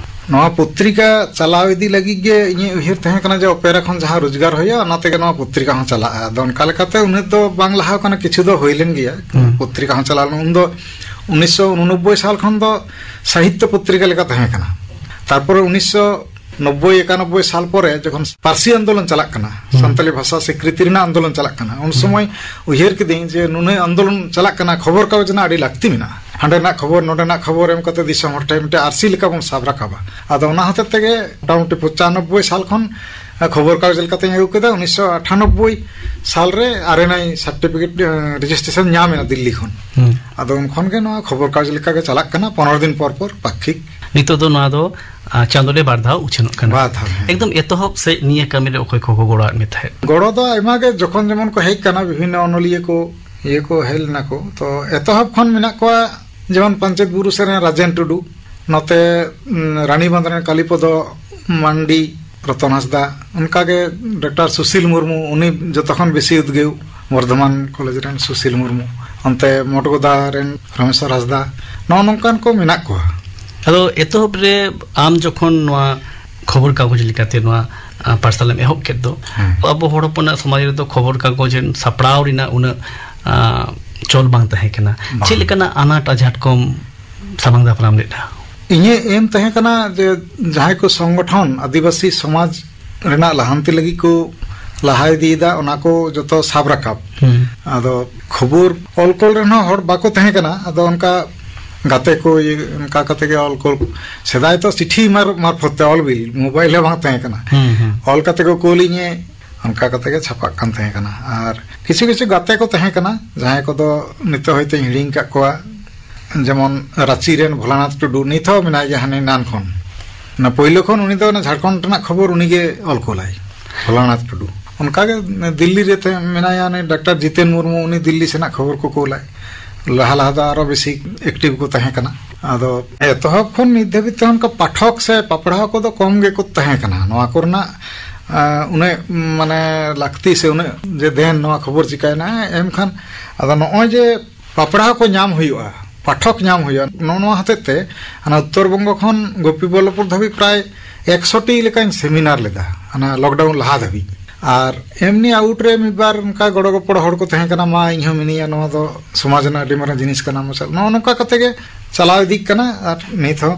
ᱱᱚᱣᱟ ᱯᱚᱛᱨᱤᱠᱟ ᱪᱟᱞᱟᱣ ᱤᱫᱤ ᱞᱟᱹᱜᱤᱫ ᱜᱮ ᱤᱧᱟᱹᱜ ᱩᱭᱦᱟᱹᱨ ᱛᱟᱦᱮᱸ ᱠᱟᱱᱟ ᱡᱮ ᱚᱯᱮᱨᱟ ᱠᱷᱚᱱ ᱡᱟᱦᱟᱸ ᱨᱳᱡᱽᱜᱟᱨ ᱦᱩᱭᱩᱜᱼᱟ, ᱚᱱᱟ ᱛᱮᱜᱮ ᱱᱚᱣᱟ ᱯᱚᱛᱨᱤᱠᱟ ᱦᱚᱸ ᱪᱟᱞᱟᱜᱼᱟ᱾ ᱟᱫᱚ ᱚᱱᱠᱟ ᱞᱮᱠᱟᱛᱮ ᱩᱱᱟᱹᱜ ᱫᱚ ᱵᱟᱝ ᱞᱟᱦᱟ ᱠᱟᱱᱟ, ᱠᱤᱪᱷᱩ ᱫᱚ ᱦᱩᱭ ᱞᱮᱱ ᱜᱮᱭᱟ᱾ ᱦᱩᱸ᱾ ᱯᱚᱛᱨᱤᱠᱟ ᱦᱚᱸ ᱪᱟᱞᱟᱣ ᱞᱮᱱᱟ᱾ ᱩᱱᱫᱚ ᱩᱱᱤᱥᱥᱚ ᱩᱱᱩᱱᱚᱵᱵᱳᱭ ᱥᱟᱞ ᱠᱷᱚᱱ ᱫᱚ ᱥᱟᱦᱤᱛᱛᱚ ᱯᱚᱛᱨᱤᱠᱟ ᱞᱮᱠᱟ ᱛᱟᱦᱮᱸ ᱠᱟᱱᱟ᱾ ᱛᱟᱨᱯᱚᱨᱮ ᱩᱱᱤᱥᱥᱚ ᱱᱚᱵᱵᱳᱭ ᱮᱠᱟᱱᱚᱵᱵᱳᱭ ᱥᱟᱞ ᱯᱚᱨᱮ ᱡᱚᱠᱷᱚᱱ ᱯᱟᱹᱨᱥᱤ ᱟᱱᱫᱳᱞᱚᱱ ᱪᱟᱞᱟᱜ ᱠᱟᱱᱟ, ᱦᱩᱸ᱾ ᱥᱟᱱᱛᱟᱞᱤ ᱵᱷᱟᱥᱟ ᱥᱤᱠᱨᱤᱛᱤ ᱨᱮᱱᱟᱜ ᱟᱱᱫᱳᱞᱚᱱ ᱪᱟᱞᱟᱜ ᱠᱟᱱᱟ, ᱩᱱ ᱦᱩᱸ᱾ ᱥᱚᱢᱚᱭ ᱩᱭᱦᱟᱹᱨ ᱠᱤᱫᱟᱹᱧ ᱡᱮ ᱱᱩᱱᱟᱹᱜ ᱟᱱᱫᱳᱞᱚᱱ ᱪᱟᱞᱟᱜ ᱠᱟᱱᱟ, ᱠᱷᱚᱵᱚᱨ ᱠᱟᱜᱚᱡᱽ ᱨᱮᱱᱟᱜ ᱟᱹᱰᱤ ᱞᱟᱹᱠᱛᱤ ᱢᱮᱱᱟᱜᱼᱟ᱾ ᱦᱟᱸᱰᱮᱱᱟᱜ ᱠᱷᱚᱵᱚᱨ, ᱱᱚᱰᱮᱱᱟᱜ ᱠᱷᱚᱵᱚᱨ ᱮᱢ ᱠᱟᱛᱮ ᱫᱤᱥᱚᱢ ᱦᱚᱲ ᱴᱷᱮᱱ ᱢᱤᱫᱴᱮᱱ ᱟᱹᱨᱥᱤ ᱞᱮᱠᱟ ᱵᱚᱱ ᱥᱟᱵ ᱨᱟᱠᱟᱵᱟ᱾ ᱟᱫᱚ ᱚᱱᱟ ᱦᱚᱛᱮᱡ ᱛᱮᱜᱮ ᱢᱚᱴᱟᱢᱩᱴᱤ ᱯᱚᱸᱪᱟᱱᱚᱵᱵᱳᱭ ᱥᱟᱞ ᱠᱷᱚᱱ, ᱮ, ᱠᱷᱚᱵᱚᱨ ᱠᱟᱜᱚᱡᱽ ᱞᱮᱠᱟᱛᱮᱧ ᱟᱹᱜᱩ ᱠᱮᱫᱟ᱾ ᱩᱱᱤᱥᱥᱚ ᱟᱴᱷᱟᱱᱚᱵᱵᱳᱭ ᱥᱟᱞ ᱨᱮ ᱟᱨ ᱮᱱ ᱟᱭ certificate, ᱮ, registration ᱧᱟᱢ ᱮᱱᱟ ᱫᱤᱞᱞᱤ ᱠᱷᱚᱱ᱾ ᱦᱩᱸ᱾ ᱟᱫᱚ ᱩᱱ ᱠᱷᱚᱱ ᱜᱮ ᱱᱚᱣᱟ ᱠᱷᱚᱵᱚᱨ ᱠᱟᱜᱚᱡᱽ ᱞᱮᱠᱟ ᱜᱮ ᱪᱟᱞᱟᱜ ᱠᱟᱱᱟ, ᱯᱚᱱᱨᱚ ᱫᱤᱱ ᱯᱚᱨ ᱯᱚᱨ ᱯᱟক্ষᱤᱠ᱾ ᱱᱤᱛᱚᱜ ᱫᱚ ᱱᱚᱣᱟ ᱫᱚ ᱟᱨ ᱪᱟᱸᱫᱳ ᱨᱮ ᱵᱟᱨ ᱫᱷᱟᱣ ᱩᱪᱷᱟᱹᱱᱚᱜ ᱠᱟᱱᱟ᱾ ᱵᱟᱨ ᱫᱷᱟᱣ, ᱦᱮᱸ᱾ ᱮᱠᱫᱚᱢ ᱮᱛᱚᱦᱚᱵ ᱥᱮᱫ ᱱᱤᱭᱟᱹ ᱠᱟᱹᱢᱤ ᱨᱮ ᱚᱠᱚᱭ ᱠᱚᱠᱚ ᱜᱚᱲᱚᱣᱟᱫ ᱢᱮ ᱛᱟᱦᱮᱸᱫ? ᱜᱚᱲᱚ ᱫᱚ ᱟᱭᱢᱟ ᱜᱮ, ᱡᱚᱠᱷᱚᱱ ᱡᱮᱢᱚᱱ ᱠᱚ ᱦᱮᱡ ᱠᱟᱱᱟ, ᱵᱤᱵᱷᱤᱱᱱᱚ ᱚᱱᱚᱞᱤᱭᱟᱹ ᱠᱚ, ᱤᱭᱟᱹ ᱠᱚ ᱦᱮᱡ ᱞᱮᱱᱟ ᱠᱚ, ᱛᱚ ᱮᱛᱚᱦᱚᱵ ᱠᱷᱚᱱ ᱢᱮᱱᱟᱜ ᱠᱚᱣᱟ, ᱡᱮᱢᱚᱱ ᱯᱟᱧᱪᱮᱛ ᱵᱩᱨᱩ ᱥᱮᱫ ᱨᱮᱱ ᱨᱟᱡᱮᱱ ᱴᱩᱰᱩ, ᱱᱚᱛᱮ, ᱩᱸ, ᱨᱟᱱᱤᱵᱟᱸᱫᱷ ᱨᱮᱱ ᱠᱟᱞᱤᱯᱚᱫᱚ ᱢᱟᱱᱰᱤ, ᱨᱚᱛᱚᱱ ᱦᱟᱸᱥᱫᱟ, ᱚᱱᱠᱟᱜᱮ ᱰᱚᱠᱴᱚᱨ ᱥᱩᱥᱤᱞ ᱢᱩᱨᱢᱩ, ᱩᱱᱤ ᱡᱚᱛᱚ ᱠᱷᱚᱱ ᱵᱮᱥᱤ ᱩᱫᱽᱜᱟᱹᱣ, ᱵᱚᱨᱫᱷᱚᱢᱟᱱ ᱠᱚᱞᱮᱡᱽ ᱨᱮᱱ ᱥᱩᱥᱤᱞ ᱢᱩᱨᱢᱩ, ᱚᱱᱛᱮ ᱢᱚᱴᱜᱚᱫᱟ ᱨᱮᱱ ᱨᱟᱢᱮᱥᱣᱚᱨ ᱦᱟᱸᱥᱫᱟ, ᱱᱚᱜᱼᱚ ᱱᱚᱝᱠᱟᱱ ᱠᱚ ᱢᱮᱱᱟᱜ ᱠᱚᱣᱟ᱾ ᱟᱫᱚ ᱮᱛᱚᱦᱚᱵ ᱨᱮ ᱟᱢ ᱡᱚᱠᱷᱚᱱ ᱱᱚᱣᱟ ᱠᱷᱚᱵᱚᱨ ᱠᱟᱜᱚᱡᱽ ᱞᱮᱠᱟᱛᱮ ᱱᱚᱣᱟ, ᱟ, ᱯᱟᱨᱥᱟᱞ ᱮᱢ ᱮᱦᱚᱵ ᱠᱮᱫ ᱫᱚ, ᱦᱮᱸ᱾ ᱟᱵᱚ ᱦᱚᱲ ᱦᱚᱯᱚᱱᱟᱜ ᱥᱚᱢᱟᱡᱽ ᱨᱮᱫᱚ ᱠᱷᱚᱵᱚᱨ ᱠᱟᱜᱚᱡᱽ ᱥᱟᱯᱲᱟᱣ ᱨᱮᱱᱟᱜ ᱩᱱᱟᱹᱜ, ᱟ, ᱪᱚᱞ ᱵᱟᱝ ᱛᱟᱦᱮᱸ ᱠᱟᱱᱟ᱾ ᱵᱟᱝ᱾ ᱪᱮᱫ ᱞᱮᱠᱟᱱᱟᱜ ᱟᱱᱟᱴ ᱟᱡᱷᱟᱴ ᱠᱚᱢ ᱥᱟᱢᱟᱝ ᱫᱟᱯᱨᱟᱢ ᱞᱮᱫᱟ? ᱤᱧᱟᱹᱜ ᱮᱢ ᱛᱟᱦᱮᱸ ᱠᱟᱱᱟ ᱡᱮ ᱡᱟᱦᱟᱸᱭ ᱠᱚ ᱥᱚᱝᱜᱚᱴᱷᱚᱱ ᱟᱹᱫᱤᱵᱟᱹᱥᱤ ᱥᱚᱢᱟᱡᱽ ᱨᱮᱱᱟᱜ ᱞᱟᱦᱟᱱᱛᱤ ᱞᱟᱹᱜᱤᱫ ᱠᱚ ᱞᱟᱦᱟ ᱤᱫᱤᱭᱮᱫᱟ, ᱚᱱᱟ ᱠᱚ ᱡᱚᱛᱚ ᱥᱟᱵ ᱨᱟᱠᱟᱵ᱾ ᱦᱩᱸ᱾ ᱟᱫᱚ ᱠᱷᱚᱵᱚᱨ ᱚᱞ ᱠᱚᱞ ᱨᱮᱱ ᱦᱚᱸ ᱦᱚᱲ ᱵᱟᱠᱚ ᱛᱟᱦᱮᱸ ᱠᱟᱱᱟ, ᱟᱫᱚ ᱚᱱᱠᱟ ᱜᱟᱛᱮ ᱠᱚ, ᱤᱭᱟᱹ, ᱚᱱᱠᱟ ᱠᱟᱛᱮ ᱜᱮ ᱚᱞ ᱠᱚᱞ᱾ ᱥᱮᱫᱟᱭ ᱛᱚ ᱪᱤᱴᱷᱤ ᱢᱟᱨ-, ᱢᱟᱨᱯᱷᱚᱛ ᱛᱮ ᱚᱞ ᱵᱤᱞ, ᱢᱳᱵᱟᱭᱤᱞ ᱦᱚᱸ ᱵᱟᱝ ᱛᱟᱦᱮᱸ ᱠᱟᱱᱟ᱾ ᱦᱩᱸ, ᱦᱩᱸ᱾ ᱚᱞ ᱠᱟᱛᱮ ᱠᱚ ᱠᱳᱞᱤᱧᱟᱹ, ᱚᱱᱠᱟ ᱠᱟᱛᱮ ᱜᱮ ᱪᱷᱟᱯᱟᱜ ᱠᱟᱱ ᱛᱟᱦᱮᱸ ᱠᱟᱱᱟ᱾ ᱟᱨ ᱠᱤᱪᱷᱩ ᱠᱤᱪᱷᱩ ᱜᱟᱛᱮ ᱠᱚ ᱛᱟᱦᱮᱸ ᱠᱟᱱᱟ, ᱡᱟᱦᱟᱸᱭ ᱠᱚᱫᱚ ᱱᱤᱛᱚᱜ ᱦᱚᱭᱛᱳᱧ ᱦᱤᱲᱤᱧ ᱟᱠᱟᱫ ᱠᱚᱣᱟ, ᱡᱮᱢᱚᱱ ᱨᱟᱸᱪᱤ ᱨᱮᱱ ᱵᱷᱳᱞᱟᱱᱟᱛᱷ ᱴᱩᱰᱩ, ᱱᱤᱛ ᱦᱚᱸ ᱢᱮᱱᱟᱭ ᱜᱮᱭᱟ, ᱦᱟᱱᱮ ᱮᱱᱟᱱ ᱠᱷᱚᱱ᱾ ᱚᱱᱟ ᱯᱳᱭᱞᱳ ᱠᱷᱚᱱ ᱩᱱᱤ ᱫᱚ ᱚᱱᱟ ᱡᱷᱟᱲᱠᱷᱚᱸᱰ ᱨᱮᱱᱟᱜ ᱠᱷᱚᱵᱚᱨ ᱩᱱᱤ ᱜᱮ ᱚᱞ ᱠᱳᱞᱟᱭ, ᱵᱷᱳᱞᱟᱱᱟᱛᱷ ᱴᱩᱰᱩ᱾ ᱚᱱᱠᱟ ᱜᱮ ᱫᱤᱞᱞᱤ ᱨᱮ ᱛᱟᱦᱮᱸ ᱢᱮᱱᱟᱭᱟ, ᱩᱱᱤ ᱰᱟᱠᱛᱟᱨ ᱡᱤᱛᱮᱱ ᱢᱩᱨᱢᱩ, ᱩᱱᱤ ᱫᱤᱞᱞᱤ ᱥᱮᱱᱟᱜ ᱠᱷᱚᱵᱚᱨ ᱠᱚ ᱠᱳᱞᱟᱭ᱾ ᱞᱟᱦᱟ ᱞᱟᱦᱟ ᱫᱚ ᱟᱨᱚ ᱵᱮᱥᱤ ᱮᱠᱴᱤᱵᱷ ᱠᱚ ᱛᱟᱦᱮᱸ ᱠᱟᱱᱟ᱾ ᱟᱫᱚ ᱮᱛᱚᱦᱚᱵ ᱠᱷᱚᱱ ᱱᱤᱛ ᱫᱷᱟᱹᱵᱤᱡ ᱛᱮ ᱚᱱᱠᱟ ᱯᱟᱴᱷᱚᱠ ᱥᱮ ᱯᱟᱯᱲᱟᱣ ᱠᱚᱫᱚ ᱠᱚᱢ ᱜᱮᱠᱚ ᱛᱟᱦᱮᱸ ᱠᱟᱱᱟ᱾ ᱱᱚᱣᱟ ᱠᱚᱨᱮᱱᱟᱜ, ᱟ, ᱩᱱᱟᱹᱜ ᱢᱟᱱᱮ ᱞᱟᱹᱠᱛᱤ ᱥᱮ ᱩᱱᱟᱹᱜ ᱡᱮ ᱫᱮᱱ ᱱᱚᱣᱟ ᱠᱷᱚᱵᱚᱨ ᱪᱤᱠᱟᱹᱭᱮᱱᱟ, ᱮᱢᱠᱷᱟᱱ ᱟᱫᱚ ᱱᱚᱜᱼᱚᱭ ᱡᱮ ᱯᱟᱯᱲᱟᱣ ᱠᱚ ᱧᱟᱢ ᱦᱩᱭᱩᱜᱼᱟ, ᱯᱟᱴᱷᱚᱠ ᱧᱟᱢ ᱦᱩᱭᱩᱜᱼᱟ, ᱱᱚᱜᱼᱚ ᱱᱚᱣᱟ ᱦᱚᱛᱮᱡ ᱛᱮ ᱚᱱᱟ ᱩᱛᱛᱚᱨ ᱵᱚᱝᱜᱚ ᱠᱷᱚᱱ ᱜᱳᱯᱤᱵᱚᱞᱞᱚᱵᱷᱯᱩᱨ ᱫᱷᱟᱹᱵᱤᱡ ᱯᱨᱟᱭ ᱮᱠᱥᱚ ᱴᱤ ᱞᱮᱠᱟᱧ ᱥᱮᱢᱤᱱᱟᱨ ᱞᱮᱫᱟ, ᱚᱱᱟ ᱞᱚᱠᱰᱟᱣᱩᱱ ᱞᱟᱦᱟ ᱫᱷᱟᱹᱵᱤᱡ᱾ ᱟᱨ ᱮᱢᱱᱤ ᱟᱣᱩᱴ ᱨᱮ ᱢᱤᱫ ᱵᱟᱨ ᱚᱱᱠᱟ ᱜᱚᱲᱚ ᱜᱚᱯᱚᱲᱚ ᱦᱚᱲ ᱠᱚ ᱛᱟᱦᱮᱸ ᱠᱟᱱᱟ, ᱢᱟ ᱤᱧ ᱦᱚᱸ ᱢᱤᱱᱟᱹᱧᱟ, ᱱᱚᱣᱟ ᱫᱚ ᱥᱚᱢᱟᱡᱽ ᱨᱮᱱᱟᱜ ᱟᱹᱰᱤ ᱢᱟᱨᱟᱝ ᱡᱤᱱᱤᱥ ᱠᱟᱱᱟ, ᱢᱟᱥᱮ ᱱᱚᱜᱼᱚ ᱱᱚᱝᱠᱟ ᱠᱟᱛᱮ ᱜᱮ ᱪᱟᱞᱟᱣ ᱤᱫᱤᱜ ᱠᱟᱱᱟ᱾ ᱟᱨ ᱱᱤᱛ ᱦᱚᱸ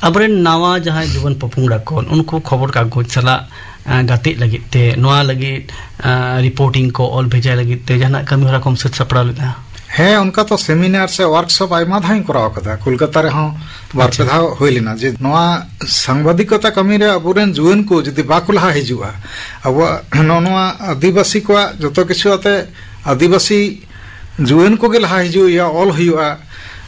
ᱟᱵᱚᱨᱮᱱ ᱱᱟᱣᱟ ᱡᱟᱦᱟᱸᱭ ᱡᱩᱣᱟᱹᱱ ᱯᱚᱯᱚᱝᱲᱟ ᱠᱚ, ᱩᱱᱠᱩ ᱠᱷᱚᱵᱚᱨ ᱠᱟᱜᱚᱡᱽ ᱥᱟᱞᱟᱜ, ᱟ, ᱜᱟᱛᱮᱜ ᱞᱟᱹᱜᱤᱫ ᱛᱮ, ᱱᱚᱣᱟ ᱞᱟᱹᱜᱤᱫ, ᱟ, ᱨᱤᱯᱳᱨᱴᱤᱝ ᱠᱚ ᱚᱞ ᱵᱷᱮᱡᱟᱭ ᱞᱟᱹᱜᱤᱫ ᱛᱮ ᱡᱟᱦᱟᱱᱟᱜ ᱠᱟᱹᱢᱤ ᱦᱚᱨᱟ ᱠᱚᱢ ᱥᱟᱹᱛ ᱥᱟᱯᱲᱟᱣ ᱞᱮᱫᱟ? ᱦᱮᱸ, ᱚᱱᱠᱟ ᱛᱚ ᱥᱮᱢᱤᱱᱟᱨ ᱥᱮ ᱣᱟᱨᱠᱥᱚᱯ ᱟᱭᱢᱟ ᱫᱷᱟᱣ ᱤᱧ ᱠᱚᱨᱟᱣ ᱠᱟᱫᱟ, ᱠᱳᱞᱠᱟᱛᱟ ᱨᱮᱦᱚᱸ ᱵᱟᱨ ᱯᱮ ᱟᱪᱪᱷᱟ᱾ ᱫᱷᱟᱣ ᱦᱩᱭ ᱞᱮᱱᱟ, ᱡᱮ ᱱᱚᱣᱟ ᱥᱟᱝᱵᱟᱫᱤᱠᱚᱛᱟ ᱠᱟᱹᱢᱤ ᱨᱮ ᱟᱵᱚᱨᱮᱱ ᱡᱩᱣᱟᱹᱱ ᱠᱚ ᱡᱩᱫᱤ ᱵᱟᱠᱚ ᱞᱟᱦᱟ ᱦᱤᱡᱩᱜᱼᱟ, ᱟᱵᱚᱣᱟᱜ ᱱᱚᱜᱼᱚ ᱱᱚᱣᱟ ᱟᱹᱫᱤᱵᱟᱹᱥᱤ ᱠᱚᱣᱟᱜ ᱡᱚᱛᱚ ᱠᱤᱪᱷᱩ ᱟᱛᱮ ᱟᱹᱫᱤᱵᱟᱹᱥᱤ ᱡᱩᱣᱟᱹᱱ ᱠᱚᱜᱮ ᱞᱟᱦᱟ ᱦᱤᱡᱩᱜ ᱦᱩᱭᱩᱜᱼᱟ, ᱚᱞ ᱦᱩᱭᱩᱜᱼᱟ,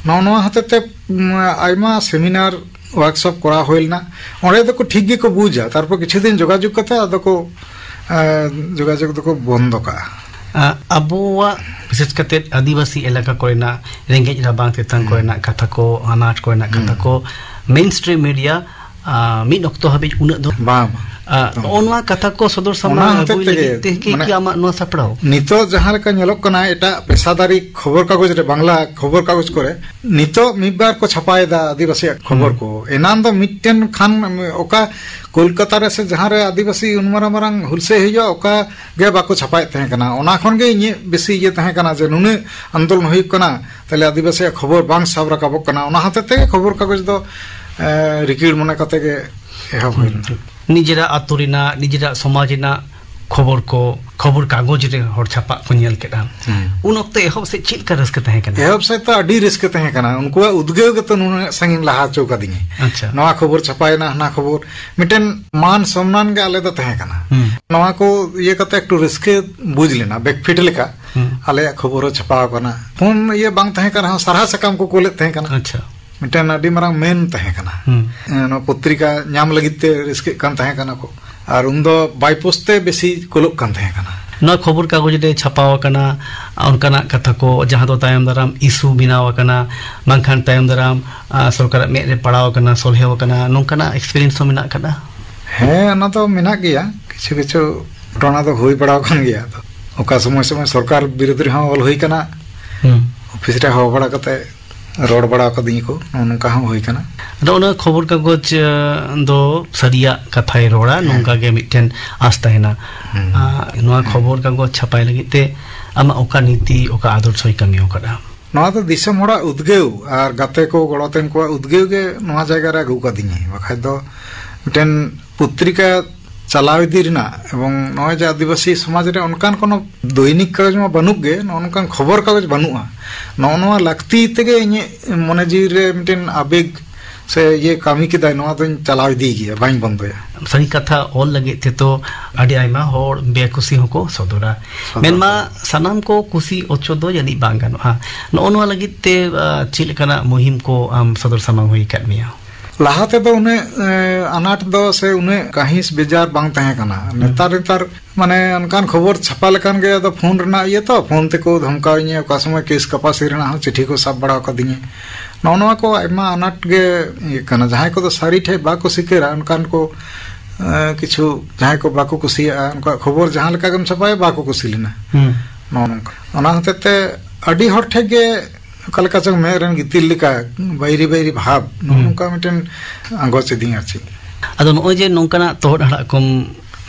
ᱱᱚᱜᱼᱚ ᱱᱚᱣᱟ ᱦᱚᱛᱮ ᱛᱮ, ᱩᱢ, ᱟᱭᱢᱟ ᱥᱮᱢᱤᱱᱟᱨ ᱣᱟᱨᱠᱥᱚᱯ ᱠᱚᱨᱟᱣ ᱦᱩᱭ ᱞᱮᱱᱟ᱾ ᱚᱸᱰᱮ ᱫᱚᱠᱚ ᱴᱷᱤᱠ ᱜᱮᱠᱚ ᱵᱩᱡᱟ, ᱛᱟᱨᱯᱚᱨ ᱠᱤᱪᱷᱩ ᱫᱤᱱ ᱡᱳᱜᱟᱡᱳᱜᱽ ᱠᱟᱛᱮ ᱟᱫᱚ ᱠᱚ ᱮ, ᱡᱳᱜᱟᱡᱳᱜᱽ ᱫᱚᱠᱚ ᱵᱚᱱᱫᱚ ᱠᱟᱜᱼᱟ᱾ ᱟ, ᱟᱵᱚᱣᱟᱜ ᱵᱤᱥᱮᱥ ᱠᱟᱛᱮ ᱟᱹᱫᱤᱵᱟᱹᱥᱤ ᱮᱞᱟᱠᱟ ᱠᱚᱨᱮᱱᱟᱜ ᱨᱮᱸᱜᱮᱡ ᱨᱟᱵᱟᱝ ᱛᱮᱛᱟᱝ ᱦᱩᱸ᱾ ᱠᱚᱨᱮᱱᱟᱜ ᱠᱟᱛᱷᱟ ᱠᱚ, ᱟᱱᱟᱴ ᱠᱚᱨᱮᱱᱟᱜ ᱠᱟᱛᱷᱟ ᱦᱩᱸ᱾ ᱠᱚ ᱢᱮᱱ ᱥᱴᱨᱤᱢ ᱢᱤᱰᱤᱭᱟ, ᱟ, ᱢᱤᱫ ᱚᱠᱛᱚ ᱦᱟᱹᱵᱤᱡ ᱩᱱᱟᱹᱜ ᱫᱚ ᱵᱟᱝ, ᱵᱟᱝ᱾ ᱟ, ᱮᱠᱫᱚᱢ᱾ ᱱᱚᱜᱼᱚ ᱱᱚᱣᱟ ᱠᱟᱛᱷᱟ ᱠᱚ ᱥᱚᱫᱚᱨ ᱚᱱᱟ ᱥᱟᱢᱟᱝ ᱦᱚᱛᱮᱡ ᱟᱹᱜᱩᱭ ᱛᱮᱜᱮ, ᱞᱟᱹᱜᱤᱫ ᱛᱮ ᱜᱮ ᱢᱟᱱᱮ, ᱠᱤ ᱟᱢᱟᱜ ᱱᱚᱣᱟ ᱥᱟᱯᱲᱟᱣ? ᱱᱤᱛᱚᱜ ᱡᱟᱦᱟᱸ ᱞᱮᱠᱟ ᱧᱮᱞᱚᱜ ᱠᱟᱱᱟ, ᱮᱴᱟᱜ ᱯᱮᱥᱟᱫᱟᱨᱤ ᱠᱷᱚᱵᱚᱨ ᱠᱟᱜᱚᱡᱽ ᱨᱮ, ᱵᱟᱝᱞᱟ ᱠᱷᱚᱵᱚᱨ ᱠᱟᱜᱚᱡᱽ ᱠᱚᱨᱮ ᱱᱤᱛᱚᱜ ᱢᱤᱫ ᱵᱟᱨ ᱠᱚ ᱪᱷᱟᱯᱟᱭᱮᱫᱟ ᱟᱹᱫᱤᱵᱟᱹᱥᱤᱭᱟᱜ ᱠᱷᱚᱵᱚᱨ ᱦᱩᱸ᱾ ᱠᱚ᱾ ᱮᱱᱟᱱ ᱫᱚ ᱢᱤᱫᱴᱮᱱ ᱠᱷᱟᱱ ᱚᱠᱟ ᱠᱳᱞᱠᱟᱛᱟ ᱨᱮ ᱥᱮ ᱡᱟᱦᱟᱸ ᱨᱮ ᱟᱹᱫᱤᱵᱟᱹᱥᱤ ᱩᱱ ᱢᱟᱨᱟᱝ ᱢᱟᱨᱟᱝ ᱦᱩᱞᱥᱟᱹᱭ ᱦᱩᱭᱩᱜᱼᱟ, ᱚᱠᱟ ᱜᱮ ᱵᱟᱠᱚ ᱪᱷᱟᱯᱟᱭᱮᱫ ᱛᱟᱦᱮᱸ ᱠᱟᱱᱟ᱾ ᱚᱱᱟ ᱠᱷᱚᱱ ᱜᱮ ᱤᱧᱟᱹᱜ ᱵᱮᱥᱤ ᱤᱭᱟᱹ ᱛᱟᱦᱮᱸ ᱠᱟᱱᱟ ᱡᱮ ᱱᱩᱱᱟᱹᱜ ᱟᱱᱫᱳᱞᱚᱱ ᱦᱩᱭᱩᱜ ᱠᱟᱱᱟ, ᱛᱟᱦᱞᱮ ᱟᱹᱫᱤᱵᱟᱹᱥᱤᱭᱟᱜ ᱠᱷᱚᱵᱚᱨ ᱵᱟᱝ ᱥᱟᱵ ᱨᱟᱠᱟᱵᱚᱜ ᱠᱟᱱᱟ᱾ ᱚᱱᱟ ᱦᱚᱛᱮᱡ ᱛᱮᱜᱮ ᱠᱷᱚᱵᱚᱨ ᱠᱟᱜᱚᱡᱽ ᱫᱚ, ᱮ, ᱨᱤᱠᱤᱲ ᱢᱚᱱᱮ ᱠᱟᱛᱮ ᱜᱮ ᱮᱦᱚᱵ ᱦᱩᱭ ᱞᱮᱱᱟ᱾ ᱱᱤᱡᱮᱨᱟᱜ ᱟᱹᱛᱩ ᱨᱮᱱᱟᱜ, ᱱᱤᱡᱮᱨᱟᱜ ᱥᱚᱢᱟᱡᱽ ᱨᱮᱱᱟᱜ ᱠᱷᱚᱵᱚᱨ ᱠᱚ, ᱠᱷᱚᱵᱚᱨ ᱠᱟᱜᱚᱡᱽ ᱨᱮ ᱦᱚᱲ ᱪᱷᱟᱯᱟᱜ ᱠᱚ ᱧᱮᱞ ᱠᱮᱫᱟ᱾ ᱦᱩᱸ᱾ ᱩᱱ ᱚᱠᱛᱚ ᱮᱦᱚᱵ ᱥᱮᱫ ᱪᱮᱫ ᱞᱮᱠᱟ ᱨᱟᱹᱥᱠᱟᱹ ᱛᱟᱦᱮᱸ ᱠᱟᱱᱟ? ᱮᱦᱚᱵ ᱥᱮᱫ ᱛᱚ ᱟᱹᱰᱤ ᱨᱟᱹᱥᱠᱟᱹ ᱛᱟᱦᱮᱸ ᱠᱟᱱᱟ, ᱩᱱᱠᱩᱣᱟᱜ ᱩᱫᱽᱜᱟᱹᱣ ᱜᱮᱛᱚ ᱱᱩᱱᱟᱹᱜ ᱥᱟᱺᱜᱤᱧ ᱞᱟᱦᱟ ᱦᱚᱪᱚ ᱠᱟᱫᱤᱧᱟᱭ᱾ ᱟᱪᱪᱷᱟ᱾ ᱱᱚᱣᱟ ᱠᱷᱚᱵᱚᱨ ᱪᱷᱟᱯᱟᱭᱮᱱᱟ, ᱦᱟᱱᱟ ᱠᱷᱚᱵᱚᱨ, ᱢᱤᱫᱴᱮᱱ ᱢᱟᱱ ᱥᱚᱱᱢᱟᱱ ᱜᱮ ᱟᱞᱮ ᱫᱚ ᱛᱟᱦᱮᱸ ᱠᱟᱱᱟ᱾ ᱦᱩᱸ᱾ ᱱᱚᱣᱟ ᱠᱚ ᱤᱭᱟᱹ ᱠᱟᱛᱮ ᱮᱠᱴᱩ ᱨᱟᱹᱥᱠᱟᱹ ᱵᱩᱡᱽ ᱞᱮᱱᱟ, ᱵᱮᱠᱯᱷᱤᱴ ᱞᱮᱠᱟ᱾ ᱦᱩᱸ᱾ ᱟᱞᱮᱭᱟᱜ ᱠᱷᱚᱵᱚᱨ ᱦᱚᱸ ᱪᱷᱟᱯᱟᱣ ᱟᱠᱟᱱᱟ᱾ ᱯᱷᱳᱱ ᱤᱭᱟᱹ ᱵᱟᱝ ᱛᱟᱦᱮᱸ ᱠᱟᱱ ᱨᱮᱦᱚᱸ, ᱥᱟᱨᱦᱟᱣ ᱥᱟᱠᱟᱢ ᱠᱚ ᱠᱳᱞᱮᱫ ᱛᱟᱦᱮᱸ ᱠᱟᱱᱟ᱾ ᱟᱪᱪᱷᱟ᱾ ᱢᱤᱫᱴᱮᱱ ᱟᱹᱰᱤ ᱢᱟᱨᱟᱝ ᱢᱮᱱ ᱛᱟᱦᱮᱸ ᱠᱟᱱᱟ᱾ ᱦᱩᱸ᱾ ᱮᱸ, ᱱᱚᱣᱟ ᱯᱚᱛᱨᱤᱠᱟ ᱧᱟᱢ ᱞᱟᱹᱜᱤᱫ ᱛᱮ ᱨᱟᱹᱥᱠᱟᱹᱜ ᱠᱟᱱ ᱛᱟᱦᱮᱸ ᱠᱟᱱᱟ ᱠᱚ᱾ ᱟᱨ ᱩᱱᱫᱚ ᱵᱟᱭ ᱯᱳᱥᱴ ᱛᱮ ᱵᱮᱥᱤ ᱠᱳᱞᱚᱜ ᱠᱟᱱ ᱛᱟᱦᱮᱸ ᱠᱟᱱᱟ᱾ ᱱᱚᱣᱟ ᱠᱷᱚᱵᱚᱨ ᱠᱟᱜᱚᱡᱽ ᱨᱮ ᱪᱷᱟᱯᱟᱣ ᱟᱠᱟᱱᱟ, ᱚᱱᱠᱟᱱᱟᱜ ᱠᱟᱛᱷᱟ ᱠᱚ ᱡᱟᱦᱟᱸ ᱫᱚ ᱛᱟᱭᱚᱢ ᱫᱟᱨᱟᱢ ᱤᱥᱩ ᱵᱮᱱᱟᱣ ᱟᱠᱟᱱᱟ, ᱵᱟᱝᱠᱷᱟᱱ ᱛᱟᱭᱚᱢ ᱫᱟᱨᱟᱢ, ᱟ, ᱥᱚᱨᱠᱟᱨᱟᱜ ᱢᱮᱫ ᱨᱮ ᱯᱟᱲᱟᱣ ᱟᱠᱟᱱᱟ, ᱥᱚᱞᱦᱮ ᱟᱠᱟᱱᱟ, ᱱᱚᱝᱠᱟᱱᱟᱜ ᱮᱠᱥᱯᱮᱨᱤᱭᱮᱱᱥ ᱦᱚᱸ ᱢᱮᱱᱟᱜ ᱟᱠᱟᱫᱟ? ᱦᱮᱸ, ᱚᱱᱟ ᱫᱚ ᱢᱮᱱᱟᱜ ᱜᱮᱭᱟ᱾ ᱠᱤᱪᱷᱩ ᱠᱤᱪᱷᱩ ᱜᱷᱚᱴᱚᱱᱟ ᱫᱚ ᱦᱩᱭ ᱵᱟᱲᱟ ᱟᱠᱟᱱ ᱜᱮᱭᱟ᱾ ᱟᱫᱚ ᱚᱠᱟ ᱥᱚᱢᱚᱭ ᱥᱚᱢᱚᱭ ᱥᱚᱨᱠᱟᱨ ᱵᱤᱨᱩᱫᱽ ᱨᱮᱦᱚᱸ ᱚᱞ ᱦᱩᱭ ᱟᱠᱟᱱᱟ᱾ ᱦᱩᱸ᱾ ᱚᱯᱷᱤᱥ ᱨᱮ ᱦᱚᱦᱚ ᱵᱟᱲᱟ ᱠᱟᱛᱮ ᱨᱚᱲ ᱵᱟᱲᱟ ᱟᱠᱟᱫᱤᱧᱟ ᱠᱚ, ᱱᱚᱜᱼᱚ ᱱᱚᱝᱠᱟ ᱦᱚᱸ ᱦᱩᱭ ᱠᱟᱱᱟ᱾ ᱟᱫᱚ ᱚᱱᱟ ᱠᱷᱚᱵᱚᱨ ᱠᱟᱜᱚᱡᱽ, ᱮ, ᱫᱚ ᱥᱟᱹᱨᱤᱭᱟᱜ ᱠᱟᱛᱷᱟᱭ ᱨᱚᱲᱟ, ᱦᱮᱸ᱾ ᱱᱚᱝᱠᱟ ᱜᱮ ᱢᱤᱫᱴᱮᱱ ᱟᱸᱥ ᱛᱟᱦᱮᱱᱟ᱾ ᱦᱩᱸ᱾ ᱟᱨ ᱱᱚᱣᱟ ᱦᱮᱸ᱾ ᱠᱷᱚᱵᱚᱨ ᱠᱟᱜᱚᱡᱽ ᱪᱷᱟᱯᱟᱭ ᱞᱟᱹᱜᱤᱫ ᱛᱮ ᱟᱢᱟᱜ ᱚᱠᱟ ᱱᱤᱛᱤ, ᱚᱠᱟ ᱟᱫᱚᱨᱥᱚᱭ ᱠᱟᱹᱢᱤ ᱟᱠᱟᱫᱟ? ᱱᱚᱣᱟ ᱫᱚ ᱫᱤᱥᱚᱢ ᱦᱚᱲᱟᱜ ᱩᱫᱽᱜᱟᱹᱣ ᱟᱨ ᱜᱟᱛᱮ ᱠᱚ, ᱜᱚᱲᱚᱛᱮᱱ ᱠᱚᱣᱟᱜ ᱩᱫᱽᱜᱟᱹᱣ ᱜᱮ ᱱᱚᱣᱟ ᱡᱟᱭᱜᱟ ᱨᱮ ᱟᱹᱜᱩ ᱠᱟᱫᱤᱧᱟᱭ᱾ ᱵᱟᱠᱷᱟᱡ ᱫᱚ ᱢᱤᱫᱴᱮᱱ ᱯᱚᱛᱨᱤᱠᱟ ᱪᱟᱞᱟᱣ ᱤᱫᱤ ᱨᱮᱱᱟᱜ, ᱮᱵᱚᱝ ᱱᱚᱜᱼᱚᱭ ᱡᱮ ᱟᱹᱫᱤᱵᱟᱹᱥᱤ ᱥᱚᱢᱟᱡᱽ ᱨᱮ ᱚᱱᱠᱟᱱ ᱠᱳᱱᱳ ᱫᱚᱭᱱᱤᱠ ᱠᱟᱜᱚᱡᱽ ᱢᱟ ᱵᱟᱹᱱᱩᱜ ᱜᱮ, ᱱᱚᱜᱼᱚ ᱱᱚᱝᱠᱟᱱ ᱠᱷᱚᱵᱚᱨ ᱠᱟᱜᱚᱡᱽ ᱵᱟᱹᱱᱩᱜᱼᱟ᱾ ᱱᱚᱜᱼᱚ ᱱᱚᱣᱟ ᱞᱟᱹᱠᱛᱤ ᱛᱮᱜᱮ ᱤᱧᱟᱹᱜ ᱢᱚᱱᱮ ᱡᱤᱣᱤ ᱨᱮ ᱢᱤᱫᱴᱮᱱ ᱟᱵᱮᱜᱽ ᱥᱮ ᱤᱭᱟᱹ ᱠᱟᱹᱢᱤ ᱠᱮᱫᱟᱭ, ᱱᱚᱣᱟ ᱫᱚᱧ ᱪᱟᱞᱟᱣ ᱤᱫᱤᱭ ᱜᱮᱭᱟ, ᱵᱟᱹᱧ ᱵᱚᱱᱫᱚᱭᱟ᱾ ᱥᱟᱹᱨᱤ ᱠᱟᱛᱷᱟ ᱚᱞ ᱞᱟᱹᱜᱤᱫ ᱛᱮᱫᱚ ᱟᱹᱰᱤ ᱟᱭᱢᱟ ᱦᱚᱲ ᱵᱮᱠᱩᱥᱤ ᱦᱚᱸᱠᱚ ᱥᱚᱫᱚᱨᱟ᱾ ᱥᱚᱫᱚᱨ ᱢᱮᱱᱢᱟ ᱠᱚ᱾ ᱥᱟᱱᱟᱢ ᱠᱚ ᱠᱩᱥᱤ ᱚᱪᱚ ᱫᱚ ᱡᱟᱹᱱᱤᱡ ᱵᱟᱝ ᱜᱟᱱᱚᱜᱼᱟ᱾ ᱱᱚᱜᱼᱚ ᱱᱚᱣᱟ ᱞᱟᱹᱜᱤᱫ ᱛᱮ, ᱟ, ᱪᱮᱫ ᱞᱮᱠᱟᱱᱟᱜ ᱢᱩᱦᱤᱢ ᱠᱚ ᱟᱢ ᱥᱚᱫᱚᱨ ᱥᱟᱢᱟᱝ ᱦᱩᱭ ᱟᱠᱟᱫ ᱢᱮᱭᱟ? ᱞᱟᱦᱟ ᱛᱮᱫᱚ ᱩᱱᱟᱹᱜ ᱮ, ᱟᱱᱟᱴ ᱫᱚ ᱥᱮ ᱩᱱᱟᱹᱜ ᱠᱟᱹᱦᱤᱥ ᱵᱮᱡᱟᱨ ᱵᱟᱝ ᱛᱟᱦᱮᱸ ᱠᱟᱱᱟ᱾ ᱱᱮᱛᱟᱨ ᱱᱮᱛᱟᱨ ᱢᱟᱱᱮ ᱚᱱᱠᱟᱱ ᱠᱷᱚᱵᱚᱨ ᱪᱷᱟᱯᱟ ᱞᱮᱠᱷᱟᱱ ᱜᱮ ᱟᱫᱚ ᱯᱷᱳᱱ ᱨᱮᱱᱟᱜ ᱤᱭᱟᱹ ᱛᱚ, ᱯᱷᱳᱱ ᱛᱮᱠᱚ ᱫᱷᱚᱢᱠᱟᱣᱤᱧᱟᱹ, ᱚᱠᱟ ᱥᱚᱢᱚᱭ ᱠᱮᱥ ᱠᱟᱯᱟᱥᱤ ᱨᱮᱱᱟᱜ ᱦᱚᱸ ᱪᱤᱴᱷᱤ ᱠᱚ ᱥᱟᱵ ᱵᱟᱲᱟ ᱟᱠᱟᱫᱤᱧᱟᱹ᱾ ᱱᱚᱜᱼᱚ ᱱᱚᱣᱟ ᱠᱚ ᱟᱭᱢᱟ ᱟᱱᱟᱴ ᱜᱮ ᱤᱭᱟᱹ ᱠᱟᱱᱟ᱾ ᱡᱟᱦᱟᱸᱭ ᱠᱚᱫᱚ ᱥᱟᱹᱨᱤ ᱴᱷᱮᱡ ᱵᱟᱠᱚ ᱥᱤᱠᱟᱹᱨᱟ, ᱚᱱᱠᱟᱱ ᱠᱚ ᱮ, ᱠᱤᱪᱷᱩ ᱡᱟᱦᱟᱸᱭ ᱠᱚ ᱵᱟᱠᱚ ᱠᱩᱥᱤᱭᱟᱜᱼᱟ, ᱩᱱᱠᱩᱣᱟᱜ ᱠᱷᱚᱵᱚᱨ ᱡᱟᱦᱟᱸ ᱞᱮᱠᱟ ᱜᱮᱢ ᱪᱷᱟᱯᱟᱭᱟ, ᱵᱟᱠᱚ ᱠᱩᱥᱤ ᱞᱮᱱᱟ᱾ ᱦᱩᱸ᱾ ᱱᱚᱜᱼᱚ ᱱᱚᱝᱠᱟ᱾ ᱚᱱᱟ ᱦᱚᱛᱮᱡ ᱛᱮ ᱟᱹᱰᱤ ᱦᱚᱲ ᱴᱷᱮᱡ ᱜᱮ ᱚᱠᱟ ᱞᱮᱠᱟ ᱪᱚᱝ ᱢᱮᱫ ᱨᱮᱱ ᱜᱤᱛᱤᱞ ᱞᱮᱠᱟ ᱵᱟᱭᱨᱤ ᱵᱟᱭᱨᱤ ᱵᱷᱟᱵᱽ, ᱱᱚᱜᱼᱚ ᱦᱩᱸ᱾ ᱱᱚᱝᱠᱟ ᱢᱤᱫᱴᱮᱱ ᱟᱸᱜᱚᱪ ᱤᱫᱤᱧ ᱟᱨ ᱪᱮᱫ᱾ ᱟᱫᱚ ᱱᱚᱜᱼᱚᱭ ᱡᱮ ᱱᱚᱝᱠᱟᱱᱟᱜ ᱛᱚᱦᱚᱫ ᱦᱟᱲᱟᱜ ᱠᱚᱢ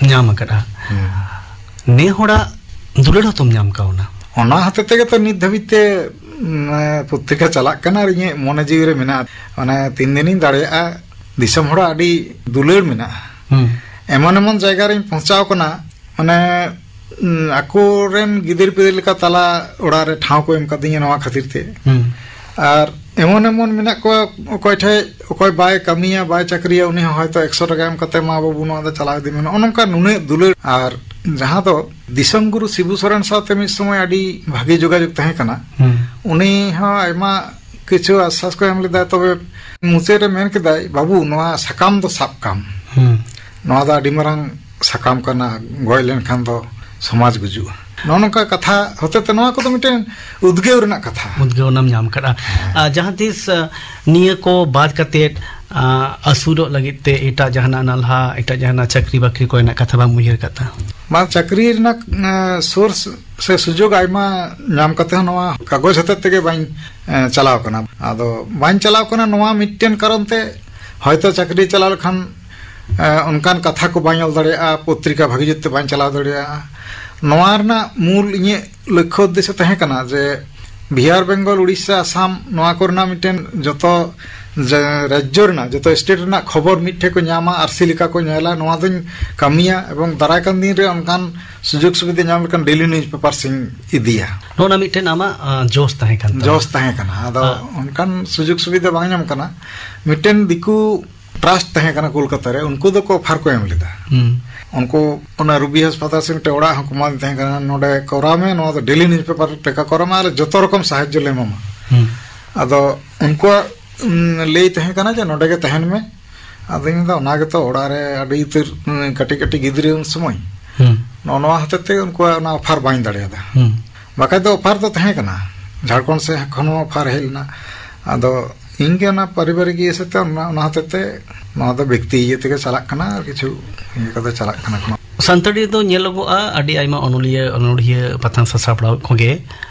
ᱧᱟᱢ ᱟᱠᱟᱫᱼᱟ, ᱦᱩᱸ᱾ ᱱᱮ ᱦᱚᱲᱟᱜ ᱫᱩᱞᱟᱹᱲ ᱦᱚᱸᱛᱚᱢ ᱧᱟᱢ ᱠᱟᱣᱱᱟ᱾ ᱚᱱᱟ ᱦᱚᱛᱮᱡ ᱛᱮᱜᱮ ᱛᱚ ᱱᱤᱛ ᱫᱷᱟᱹᱵᱤᱡ ᱛᱮ, ᱩᱸ, ᱯᱚᱛᱨᱤᱠᱟ ᱪᱟᱞᱟᱜ ᱠᱟᱱᱟ ᱟᱨ ᱤᱧᱟᱹᱜ ᱢᱚᱱᱮ ᱡᱤᱣᱤ ᱨᱮ ᱢᱮᱱᱟᱜᱼᱟ᱾ ᱢᱟᱱᱮ ᱛᱤᱱ ᱫᱤᱱᱤᱧ ᱫᱟᱲᱮᱭᱟᱜᱼᱟ, ᱫᱤᱥᱚᱢ ᱦᱚᱲᱟᱜ ᱟᱹᱰᱤ ᱫᱩᱞᱟᱹᱲ ᱢᱮᱱᱟᱜᱼᱟ᱾ ᱦᱩᱸ᱾ ᱮᱢᱚᱱ ᱮᱢᱚᱱ ᱡᱟᱭᱜᱟ ᱨᱤᱧ ᱯᱳᱸᱪᱷᱟᱣ ᱠᱟᱱᱟ, ᱢᱟᱱᱮ, ᱩᱸ, ᱟᱠᱚᱨᱮᱱ ᱜᱤᱫᱟᱹᱨ ᱯᱤᱫᱟᱹᱨ ᱞᱮᱠᱟ ᱛᱟᱞᱟ ᱚᱲᱟᱜ ᱨᱮ ᱴᱷᱟᱶ ᱠᱚ ᱮᱢ ᱠᱟᱫᱤᱧᱟ ᱱᱚᱣᱟ ᱠᱷᱟᱹᱛᱤᱨ ᱛᱮ᱾ ᱦᱩᱸ᱾ ᱟᱨ ᱮᱢᱚᱱ ᱮᱢᱚᱱ ᱢᱮᱱᱟᱜ ᱠᱚᱣᱟ, ᱚᱠᱚᱭ ᱴᱷᱮᱡ ᱚᱠᱚᱭ ᱵᱟᱭ ᱠᱟᱹᱢᱤᱭᱟ, ᱵᱟᱭ ᱪᱟᱹᱠᱨᱤᱭᱟ, ᱩᱱᱤ ᱦᱚᱸ ᱦᱚᱭᱛᱳ ᱮᱠᱥᱚ ᱴᱟᱠᱟ ᱮᱢ ᱠᱟᱛᱮ, "ᱢᱟ ᱵᱟᱹᱵᱩ, ᱱᱚᱣᱟ ᱫᱚ ᱪᱟᱞᱟᱣ ᱤᱫᱤ ᱢᱮ", ᱱᱚᱜᱼᱚ ᱱᱚᱝᱠᱟ ᱱᱩᱱᱟᱹᱜ ᱫᱩᱞᱟᱹᱲ᱾ ᱟᱨ ᱡᱟᱦᱟᱸ ᱫᱚ ᱫᱤᱥᱚᱢ ᱜᱩᱨᱩ ᱥᱤᱵᱩ ᱥᱚᱨᱮᱱ ᱥᱟᱶᱛᱮ ᱢᱤᱫ ᱥᱚᱢᱚᱭ ᱟᱹᱰᱤ ᱵᱷᱟᱹᱜᱤ ᱡᱳᱜᱟᱡᱳᱜᱽ ᱛᱟᱦᱮᱸ ᱠᱟᱱᱟ, ᱦᱩᱸ᱾ ᱩᱱᱤ ᱦᱚᱸ ᱟᱭᱢᱟ ᱠᱤᱪᱷᱩ ᱟᱥᱥᱟᱥ ᱠᱚ ᱮᱢ ᱞᱮᱫᱟ, ᱛᱚᱵᱮ ᱢᱩᱪᱟᱹᱫ ᱨᱮ ᱢᱮᱱ ᱠᱮᱫᱟᱭ, "ᱵᱟᱹᱵᱩ, ᱱᱚᱣᱟ ᱥᱟᱠᱟᱢ ᱫᱚ ᱥᱟᱵ ᱠᱟᱢ, ᱦᱩᱸ᱾ ᱱᱚᱣᱟ ᱫᱚ ᱟᱹᱰᱤ ᱢᱟᱨᱟᱝ ᱥᱟᱠᱟᱢ ᱠᱟᱱᱟ, ᱜᱚᱡ ᱞᱮᱱᱠᱷᱟᱱ ᱫᱚ ᱥᱚᱢᱟᱡᱽ ᱜᱩᱡᱩᱜᱼᱟ᱾" ᱱᱚᱜᱼᱚ ᱱᱚᱝᱠᱟ ᱠᱟᱛᱷᱟ ᱦᱚᱛᱮ ᱛᱮ ᱱᱚᱣᱟ ᱠᱚᱫᱚ ᱢᱤᱫᱴᱮᱱ ᱩᱫᱽᱜᱟᱹᱣ ᱨᱮᱱᱟᱜ ᱠᱟᱛᱷᱟ᱾ ᱩᱫᱽᱜᱟᱹᱣ ᱚᱱᱟᱢ ᱧᱟᱢ ᱠᱟᱫᱟ᱾ ᱟᱨ ᱡᱟᱦᱟᱸ ᱛᱤᱥ, ᱟ, ᱱᱤᱭᱟᱹ ᱠᱚ ᱵᱟᱫ ᱠᱟᱛᱮᱫ, ᱟ, ᱟᱹᱥᱩᱞᱚᱜ ᱞᱟᱹᱜᱤᱫ ᱛᱮ ᱮᱴᱟᱜ ᱡᱟᱦᱟᱱᱟᱜ ᱱᱟᱞᱦᱟ, ᱮᱴᱟᱜ ᱡᱟᱦᱟᱱᱟᱜ ᱪᱟᱹᱠᱨᱤ ᱵᱟᱹᱠᱨᱤ ᱠᱚᱨᱮᱱᱟᱜ ᱠᱟᱛᱷᱟ ᱵᱟᱢ ᱩᱭᱦᱟᱹᱨ ᱠᱟᱫ ᱛᱟᱦᱮᱸ? ᱵᱟᱝ, ᱪᱟᱹᱠᱨᱤ ᱨᱮᱱᱟᱜ, ᱮ, source ᱥᱮ ᱥᱩᱡᱳᱜᱽ ᱟᱭᱢᱟ ᱧᱟᱢ ᱠᱟᱛᱮ ᱦᱚᱸ ᱱᱚᱣᱟ ᱠᱟᱜᱚᱡᱽ ᱦᱚᱛᱮᱫ ᱛᱮᱜᱮ ᱵᱟᱹᱧ, ᱮ, ᱪᱟᱞᱟᱣ ᱠᱟᱱᱟ᱾ ᱟᱫᱚ ᱵᱟᱹᱧ ᱪᱟᱞᱟᱣ ᱠᱟᱱᱟ ᱱᱚᱣᱟ ᱢᱤᱫᱴᱮᱱ ᱠᱟᱨᱚᱱ ᱛᱮ, ᱦᱚᱭᱛᱚ ᱪᱟᱹᱠᱨᱤ ᱪᱟᱞᱟᱣ ᱞᱮᱠᱷᱟᱱ, ᱮ, ᱚᱱᱠᱟᱱ ᱠᱟᱛᱷᱟ ᱠᱚ ᱵᱟᱹᱧ ᱚᱞ ᱫᱟᱲᱮᱭᱟᱜᱼᱟ, ᱯᱚᱛᱨᱤᱠᱟ ᱵᱷᱟᱹᱜᱤ ᱡᱩᱛ ᱛᱮ ᱵᱟᱹᱧ ᱪᱟᱞᱟᱣ ᱫᱟᱲᱮᱭᱟᱜᱼᱟ᱾ ᱱᱚᱣᱟ ᱨᱮᱱᱟᱜ ᱢᱩᱞ ᱤᱧᱟᱹᱜ ᱞᱚᱠᱠᱷᱚ ᱩᱫᱽᱫᱮᱥᱥᱚ ᱛᱟᱦᱮᱸ ᱠᱟᱱᱟ ᱡᱮ ᱵᱤᱦᱟᱨ, ᱵᱮᱝᱜᱚᱞ, ᱩᱲᱤᱥᱥᱟ, ᱟᱥᱟᱢ, ᱱᱚᱣᱟ ᱠᱚᱨᱮᱱᱟᱜ ᱢᱤᱫᱴᱮᱱ ᱡᱚᱛᱚ ᱡᱟ-, ᱨᱟᱡᱽᱡᱚ ᱨᱮᱱᱟᱜ, ᱡᱚᱛᱚ state ᱨᱮᱱᱟᱜ ᱠᱷᱚᱵᱚᱨ ᱢᱤᱫ ᱴᱷᱮᱱ ᱠᱚ ᱧᱟᱢᱟ, ᱟᱹᱨᱥᱤ ᱞᱮᱠᱟ ᱠᱚ ᱧᱮᱞᱟ, ᱱᱚᱣᱟ ᱫᱚᱧ ᱠᱟᱹᱢᱤᱭᱟ᱾ ᱮᱵᱚᱝ ᱫᱟᱨᱟᱭ ᱠᱟᱱ ᱫᱤᱱ ᱨᱮ ᱚᱱᱠᱟᱱ ᱥᱩᱡᱳᱜᱽ ᱥᱩᱵᱤᱫᱷᱟ ᱧᱟᱢ ᱞᱮᱠᱷᱟᱱ daily newspapers ᱤᱧ ᱤᱫᱤᱭᱟ᱾ ᱱᱚᱜᱼᱚ ᱱᱟ ᱢᱤᱫᱴᱮᱱ ᱟᱢᱟᱜ, ᱟ, ᱡᱚᱥ ᱛᱟᱦᱮᱸ ᱠᱟᱱ ᱛᱟᱢᱟ᱾ ᱡᱚᱥ ᱛᱟᱦᱮᱸ ᱠᱟᱱᱟ, ᱟᱫᱚ ᱟ᱾ ᱚᱱᱠᱟᱱ ᱥᱩᱡᱳᱜᱽ ᱥᱩᱵᱤᱫᱷᱟ ᱵᱟᱝ ᱧᱟᱢ ᱠᱟᱱᱟ᱾ ᱢᱤᱫᱴᱮᱱ ᱫᱤᱠᱩ trust ᱛᱟᱦᱮᱸ ᱠᱟᱱᱟ ᱠᱳᱞᱠᱟᱛᱟ ᱨᱮ, ᱩᱱᱠᱩ ᱫᱚᱠᱚ offer ᱠᱚ ᱮᱢ ᱞᱮᱫᱟ᱾ ᱦᱩᱸ᱾ ᱩᱱᱠᱩ ᱚᱱᱟ ᱨᱩᱵᱤ ᱦᱟᱥᱯᱟᱛᱟᱞ ᱥᱮ ᱢᱤᱫᱴᱮᱱ ᱚᱲᱟᱜ ᱦᱚᱸ ᱠᱚᱢᱟᱣ ᱛᱟᱦᱮᱸ ᱠᱟᱱᱟ, "ᱱᱚᱰᱮ ᱠᱚᱨᱟᱣ ᱢᱮ, ᱱᱚᱣᱟ ᱫᱚ daily newspaper ᱞᱮᱠᱟ ᱠᱚᱨᱟᱣ ᱢᱮ, ᱟᱨ ᱡᱚᱛᱚ ᱨᱚᱠᱚᱢ ᱥᱟᱦᱟᱡᱽᱡᱚ ᱞᱮ ᱮᱢᱟᱢᱟ᱾" ᱦᱩᱸ᱾ ᱟᱫᱚ ᱩᱱᱠᱩᱣᱟᱜ ᱩᱸ, ᱞᱟᱹᱭ ᱛᱟᱦᱮᱸ ᱠᱟᱱᱟ ᱡᱮ ᱱᱚᱰᱮ ᱜᱮ ᱛᱟᱦᱮᱱ ᱢᱮ᱾ ᱟᱫᱚᱧ ᱢᱮᱱᱫᱟ, ᱚᱱᱟ ᱜᱮᱛᱚ ᱚᱲᱟᱜ ᱨᱮ ᱟᱹᱰᱤ ᱩᱛᱟᱹᱨ, ᱩᱸ, ᱠᱟᱹᱴᱤᱡ ᱠᱟᱹᱴᱤᱡ ᱜᱤᱫᱽᱨᱟᱹ ᱩᱱ ᱥᱚᱢᱚᱭ᱾ ᱦᱩᱸ᱾ ᱱᱚᱜᱼᱚ ᱱᱚᱣᱟ ᱦᱚᱛᱮᱡ ᱛᱮ ᱩᱱᱠᱩᱣᱟᱜ ᱚᱱᱟ ᱚᱯᱷᱟᱨ ᱵᱟᱹᱧ ᱫᱟᱲᱮᱭᱟᱫᱟ᱾ ᱦᱩᱸ᱾ ᱵᱟᱠᱷᱟᱡ ᱫᱚ ᱚᱯᱷᱟᱨ ᱫᱚ ᱛᱟᱦᱮᱸ ᱠᱟᱱᱟ, ᱡᱷᱟᱲᱠᱷᱚᱸᱰ ᱥᱮᱫ ᱠᱷᱚᱱ ᱦᱚᱸ ᱚᱯᱷᱟᱨ ᱦᱮᱡ ᱞᱮᱱᱟ᱾ ᱟᱫᱚ ᱤᱧ ᱜᱮ ᱚᱱᱟ ᱯᱟᱨᱤᱵᱟᱨᱤᱠ ᱤᱭᱟᱹ ᱥᱟᱛᱮ ᱚᱱᱟ, ᱚᱱᱟ ᱦᱚᱛᱮᱡ ᱛᱮ ᱱᱚᱣᱟ ᱫᱚ ᱵᱮᱠᱛᱤ ᱤᱭᱟᱹ ᱛᱮᱜᱮ ᱪᱟᱞᱟᱜ ᱠᱟᱱᱟ, ᱟᱨ ᱠᱤᱪᱷᱩ ᱤᱭᱟᱹ ᱠᱚᱫᱚ ᱪᱟᱞᱟᱜ ᱠᱟᱱᱟ᱾ ᱥᱟᱱᱛᱟᱲᱤ ᱫᱚ ᱧᱮᱞᱚᱜᱚᱜᱼᱟ, ᱟᱹᱰᱤ ᱟᱭᱢᱟ ᱚᱱᱚᱞᱤᱭᱟᱹ, ᱚᱱᱚᱲᱦᱤᱭᱟᱹ, ᱯᱟᱛᱷᱟᱢ ᱥᱟᱥᱟᱯᱲᱟᱣ ᱠᱚᱜᱮ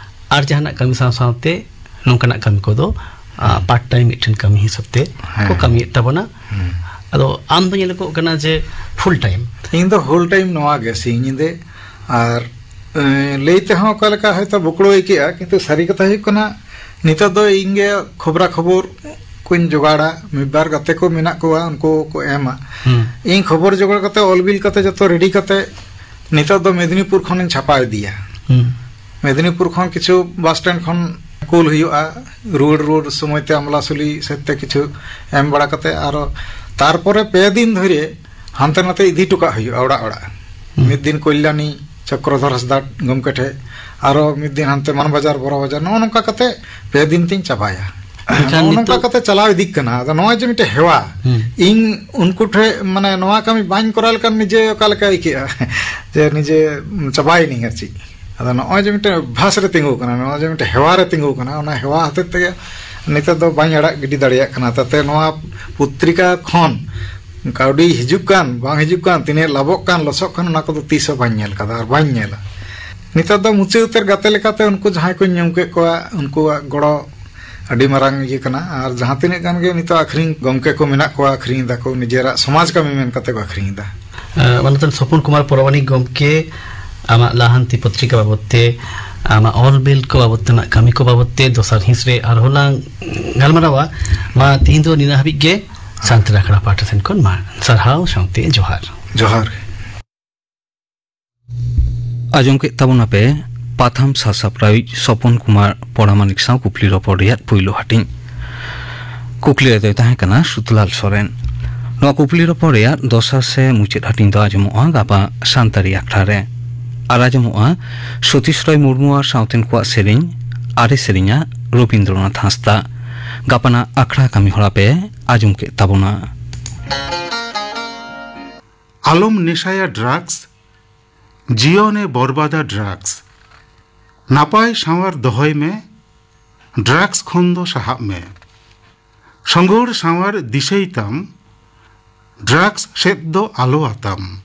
ᱟᱨ ᱡᱟᱦᱟᱱᱟᱜ ᱠᱟᱹᱢᱤ ᱥᱟᱶ ᱥᱟᱶᱛᱮ ᱱᱚᱝᱠᱟᱱᱟᱜ ᱠᱟᱹᱢᱤ ᱠᱚᱫᱚ, ᱟ, ᱦᱩᱸ᱾ ᱯᱟᱨᱴ ᱴᱟᱭᱤᱢ ᱢᱤᱫᱴᱮᱱ ᱠᱟᱹᱢᱤ ᱦᱤᱥᱟᱹᱵ ᱛᱮ ᱠᱚ ᱦᱮᱸ᱾ ᱠᱟᱹᱢᱤᱭᱮᱫ ᱛᱟᱵᱚᱱᱟ᱾ ᱦᱩᱸ᱾ ᱟᱫᱚ ᱟᱢ ᱫᱚ ᱧᱮᱞᱚᱜᱚᱜ ᱠᱟᱱᱟ ᱡᱮ ᱯᱷᱩᱞ ᱴᱟᱭᱤᱢ᱾ ᱤᱧ ᱫᱚ ᱯᱷᱩᱞ ᱴᱟᱭᱤᱢ ᱱᱚᱣᱟ ᱜᱮ, ᱥᱤᱧ ᱧᱤᱫᱟᱹ᱾ ᱟᱨ, ᱮ, ᱞᱟᱹᱭ ᱛᱮᱦᱚᱸ ᱚᱠᱟ ᱞᱮᱠᱟ ᱦᱚᱭᱛᱳ ᱵᱚᱠᱲᱚ ᱟᱹᱭᱠᱟᱹᱜᱼᱟ, ᱠᱤᱱᱛᱩ ᱥᱟᱹᱨᱤ ᱠᱟᱛᱷᱟ ᱦᱩᱭᱩᱜ ᱠᱟᱱᱟ, ᱱᱤᱛᱚᱜ ᱫᱚ ᱤᱧ ᱜᱮ ᱠᱷᱚᱵᱽᱨᱟ ᱠᱷᱚᱵᱚᱨ ᱠᱚᱧ ᱡᱚᱜᱟᱲᱟ, ᱢᱤᱫ ᱵᱟᱨ ᱜᱟᱛᱮ ᱠᱚ ᱢᱮᱱᱟᱜ ᱠᱚᱣᱟ, ᱩᱱᱠᱩ ᱠᱚ ᱮᱢᱟ᱾ ᱦᱩᱸ᱾ ᱤᱧ ᱠᱷᱚᱵᱚᱨ ᱡᱚᱜᱟᱲ ᱠᱟᱛᱮ, ᱚᱞ ᱵᱤᱞ ᱠᱟᱛᱮ, ᱡᱚᱛᱚ ᱨᱮᱰᱤ ᱠᱟᱛᱮ ᱱᱤᱛᱚᱜ ᱫᱚ ᱢᱮᱫᱽᱱᱤᱯᱩᱨ ᱠᱷᱚᱱᱤᱧ ᱪᱷᱟᱯᱟ ᱤᱫᱤᱭᱟ᱾ ᱦᱩᱸ᱾ ᱢᱮᱫᱽᱱᱤᱯᱩᱨ ᱠᱷᱚᱱ ᱠᱤᱪᱷᱩ ᱵᱟᱥ ᱥᱴᱮᱱᱰ ᱠᱷᱚᱱ ᱠᱩᱞ ᱦᱩᱭᱩᱜᱼᱟ, ᱨᱩᱣᱟᱹᱲ, ᱨᱩᱣᱟᱹᱲ ᱥᱚᱢᱚᱭ ᱛᱮ ᱟᱢᱞᱟᱥᱩᱞᱤ ᱥᱮᱫ ᱛᱮ ᱠᱤᱪᱷᱩ ᱮᱢ ᱵᱟᱲᱟ ᱠᱟᱛᱮ, ᱟᱨᱚ ᱛᱟᱨᱯᱚᱨᱮ ᱯᱮ ᱫᱤᱱ ᱫᱷᱚᱨᱮ ᱦᱟᱱᱛᱮ ᱱᱟᱛᱮ ᱤᱫᱤ ᱦᱚᱴᱚ ᱠᱟᱜ ᱦᱩᱭᱩᱜᱼᱟ ᱚᱲᱟᱜ ᱚᱲᱟᱜ᱾ ᱦᱩᱸ᱾ ᱢᱤᱫ ᱫᱤᱱ ᱠᱚᱞᱭᱟᱱᱤ ᱪᱚᱠᱨᱚᱫᱷᱚᱨ ᱦᱟᱸᱥᱫᱟ ᱜᱚᱢᱠᱮ ᱴᱷᱮᱡ, ᱟᱨᱚ ᱢᱤᱫ ᱫᱤᱱ ᱦᱟᱱᱛᱮ ᱢᱟᱱᱵᱟᱡᱟᱨ, ᱵᱚᱨᱚ ᱵᱟᱡᱟᱨ, ᱱᱚᱜᱼᱚ ᱱᱚᱝᱠᱟ ᱠᱟᱛᱮ ᱯᱮ ᱫᱤᱱ ᱛᱤᱧ ᱪᱟᱵᱟᱭᱟ᱾ ᱢᱮᱱᱠᱷᱟᱱ ᱱᱚᱜᱼᱚ ᱱᱚᱝᱠᱟ ᱱᱤᱛᱚᱜ ᱠᱟᱛᱮ ᱪᱟᱞᱟᱣ ᱤᱫᱤᱜ ᱠᱟᱱᱟ᱾ ᱟᱫᱚ ᱱᱚᱜᱼᱚᱭ ᱡᱮ ᱢᱤᱫᱴᱮᱡ ᱦᱮᱣᱟ, ᱦᱩᱸ᱾ ᱤᱧ ᱩᱱᱠᱩ ᱴᱷᱮᱡ, ᱢᱟᱱᱮ, ᱱᱚᱣᱟ ᱠᱟᱹᱢᱤ ᱵᱟᱹᱧ ᱠᱚᱨᱟᱣ ᱞᱮᱠᱷᱟᱱ ᱱᱤᱡᱮ ᱚᱠᱟ ᱞᱮᱠᱟ ᱟᱹᱭᱠᱟᱹᱜᱼᱟ ᱡᱮ ᱱᱤᱡᱮ ᱪᱟᱵᱟᱭᱮᱱᱟᱹᱧ ᱟᱨ ᱪᱮᱫ᱾ ᱟᱫᱚ ᱱᱚᱜᱼᱚᱭ ᱡᱮ ᱢᱤᱫᱴᱮᱱ ᱚᱵᱵᱷᱟᱥ ᱨᱮ ᱛᱤᱸᱜᱩ ᱠᱟᱱᱟ, ᱱᱚᱜᱼᱚᱭ ᱡᱮ ᱢᱤᱫᱴᱮᱱ ᱦᱮᱣᱟ ᱨᱮ ᱛᱤᱸᱜᱩ ᱠᱟᱱᱟ, ᱚᱱᱟ ᱦᱮᱣᱟ ᱦᱚᱛᱮᱡ ᱛᱮᱜᱮ ᱱᱤᱛᱚᱜ ᱫᱚ ᱵᱟᱹᱧ ᱟᱲᱟᱜ ᱜᱤᱰᱤ ᱫᱟᱲᱮᱭᱟᱜ ᱠᱟᱱᱟ᱾ ᱛᱟᱛᱮ ᱱᱚᱣᱟ ᱯᱚᱛᱨᱤᱠᱟ ᱠᱷᱚᱱ ᱠᱟᱹᱣᱰᱤ ᱦᱤᱡᱩᱜ ᱠᱟᱱ, ᱵᱟᱝ ᱦᱤᱡᱩᱜ ᱠᱟᱱ, ᱛᱤᱱᱟᱹᱜ ᱞᱟᱵᱷᱚᱜ ᱠᱟᱱ, ᱞᱚᱥᱚᱜ ᱠᱟᱱ, ᱚᱱᱟ ᱠᱚᱫᱚ ᱛᱤᱥ ᱦᱚᱸ ᱵᱟᱹᱧ ᱧᱮᱞ ᱠᱟᱫᱟ ᱟᱨ ᱵᱟᱹᱧ ᱧᱮᱞᱟ᱾ ᱱᱤᱛᱚᱜ ᱫᱚ ᱢᱩᱪᱟᱹᱫ ᱩᱛᱟᱹᱨ ᱜᱟᱛᱮ ᱞᱮᱠᱟᱛᱮ ᱩᱱᱠᱩ ᱡᱟᱦᱟᱸᱭ ᱠᱚᱧ ᱧᱩᱢ ᱠᱮᱫ ᱠᱚᱣᱟ, ᱩᱱᱠᱩᱣᱟᱜ ᱜᱚᱲᱚ ᱟᱹᱰᱤ ᱢᱟᱨᱟᱝ ᱤᱭᱟᱹ ᱠᱟᱱᱟ᱾ ᱟᱨ ᱡᱟᱦᱟᱸ ᱛᱤᱱᱟᱹᱜ ᱜᱟᱱ ᱜᱮ ᱱᱤᱛᱚᱜ ᱟᱠᱷᱨᱤᱧ ᱜᱚᱢᱠᱮ ᱠᱚ ᱢᱮᱱᱟᱜ ᱠᱚᱣᱟ, ᱟᱠᱷᱨᱤᱧ ᱫᱟᱠᱚ, ᱱᱤᱡᱮᱨᱟᱜ ᱥᱚᱢᱟᱡᱽ ᱠᱟᱹᱢᱤ ᱢᱮᱱ ᱠᱟᱛᱮ ᱠᱚ ᱟᱠᱷᱨᱤᱧ ᱮᱫᱟ᱾ ᱮ, ᱢᱟᱱᱚᱛᱟᱱ ᱥᱚᱯᱚᱱ ᱠᱩᱢᱟᱨ ᱯᱚᱨᱟᱢᱟᱱᱤᱠ ᱜᱚᱢᱠᱮ, ᱟᱢᱟᱜ ᱞᱟᱦᱟᱱᱛᱤ ᱯᱚᱛᱨᱤᱠᱟ ᱵᱟᱵᱚᱛ ᱛᱮ, ᱟᱢᱟᱜ ᱚᱞ ᱵᱤᱞ ᱠᱚ ᱵᱟᱵᱚᱛ ᱛᱮᱱᱟᱜ ᱠᱟᱹᱢᱤ ᱠᱚ ᱵᱟᱵᱚᱛ ᱛᱮ ᱫᱚᱥᱟᱨ ᱦᱤᱸᱥ ᱨᱮ ᱟᱨᱦᱚᱸ ᱞᱟᱝ ᱜᱟᱞᱢᱟᱨᱟᱣᱟ᱾ ᱢᱟ ᱛᱤᱦᱤᱧ ᱫᱚ ᱱᱤᱱᱟᱹᱜ ᱦᱟᱹᱵᱤᱡ ᱜᱮ᱾ ᱥᱟᱱᱛᱟᱲ ᱟᱠᱷᱲᱟ ᱯᱟᱦᱴᱟ ᱥᱮᱱ ᱠᱷᱚᱱ ᱢᱟ ᱥᱟᱨᱦᱟᱣ ᱥᱟᱶᱛᱮ ᱡᱚᱦᱟᱨ᱾ ᱡᱚᱦᱟᱨ ᱜᱮ᱾ ᱟᱸᱡᱚᱢ ᱠᱮᱫ ᱛᱟᱵᱚᱱᱟᱯᱮ ᱯᱟᱛᱷᱟᱢ ᱥᱟᱥᱟᱯᱲᱟᱣᱤᱡ ᱥᱚᱯᱚᱱ ᱠᱩᱢᱟᱨ ᱯᱚᱨᱟᱢᱟᱱᱤᱠ ᱥᱟᱶ ᱠᱩᱠᱞᱤ ᱨᱚᱯᱚᱲ ᱨᱮᱭᱟᱜ ᱯᱩᱭᱞᱩ ᱦᱟᱹᱴᱤᱧ᱾ ᱠᱩᱠᱞᱤ ᱨᱮᱫᱚᱭ ᱛᱟᱦᱮᱸ ᱠᱟᱱᱟ ᱥᱩᱛᱞᱟᱞ ᱥᱚᱨᱮᱱ᱾ ᱱᱚᱣᱟ ᱠᱩᱠᱞᱤ ᱨᱚᱯᱚᱲ ᱨᱮᱭᱟᱜ ᱫᱚᱥᱟᱨ ᱥᱮ ᱢᱩᱪᱟᱹᱫ ᱦᱟᱹᱴᱤᱧ ᱫᱚ ᱟᱸᱡᱚᱢᱚᱜᱼᱟ ᱜᱟᱯᱟ ᱥᱟᱱᱛᱟᱲᱤ ᱟᱠᱷᱲᱟ ᱨᱮ᱾ ᱟᱨ ᱟᱸᱡᱚᱢᱚᱜᱼᱟ ᱥᱚᱛᱤᱥ ᱨᱚᱭ ᱢᱩᱨᱢᱩ ᱟᱨ ᱥᱟᱶᱛᱮᱱ ᱠᱚᱣᱟᱜ ᱥᱮᱨᱮᱧ, ᱟᱨᱮ ᱥᱮᱨᱮᱧᱟ ᱨᱚᱵᱤᱱᱫᱨᱚᱱᱟᱛᱷ ᱦᱟᱸᱥᱫᱟ᱾ ᱜᱟᱯᱟᱱᱟᱜ ᱟᱠᱷᱲᱟ ᱠᱟᱹᱢᱤ ᱦᱚᱨᱟ ᱯᱮ ᱟᱸᱡᱚᱢ ᱠᱮᱫ ᱛᱟᱵᱚᱱᱟ᱾ ᱟᱞᱚᱢ ᱱᱮᱥᱟᱭᱟ ᱰᱨᱟᱜᱽᱥ, ᱡᱤᱭᱚᱱᱮ ᱵᱚᱨᱵᱟᱫᱟ ᱰᱨᱟᱜᱽᱥ᱾ ᱱᱟᱯᱟᱭ ᱥᱟᱶᱟᱨ ᱫᱚᱦᱚᱭ ᱢᱮ, ᱰᱨᱟᱜᱽᱥ ᱠᱷᱚᱱ ᱫᱚ ᱥᱟᱦᱟᱜ ᱢᱮ᱾ ᱥᱚᱸᱜᱷᱚᱲ ᱥᱟᱶᱟᱨ ᱫᱤᱥᱟᱹᱭ ᱛᱟᱢ, ᱰᱨᱟᱜᱽᱥ ᱥᱮᱫ ᱫᱚ ᱟᱞᱚ ᱟᱛᱟᱢ᱾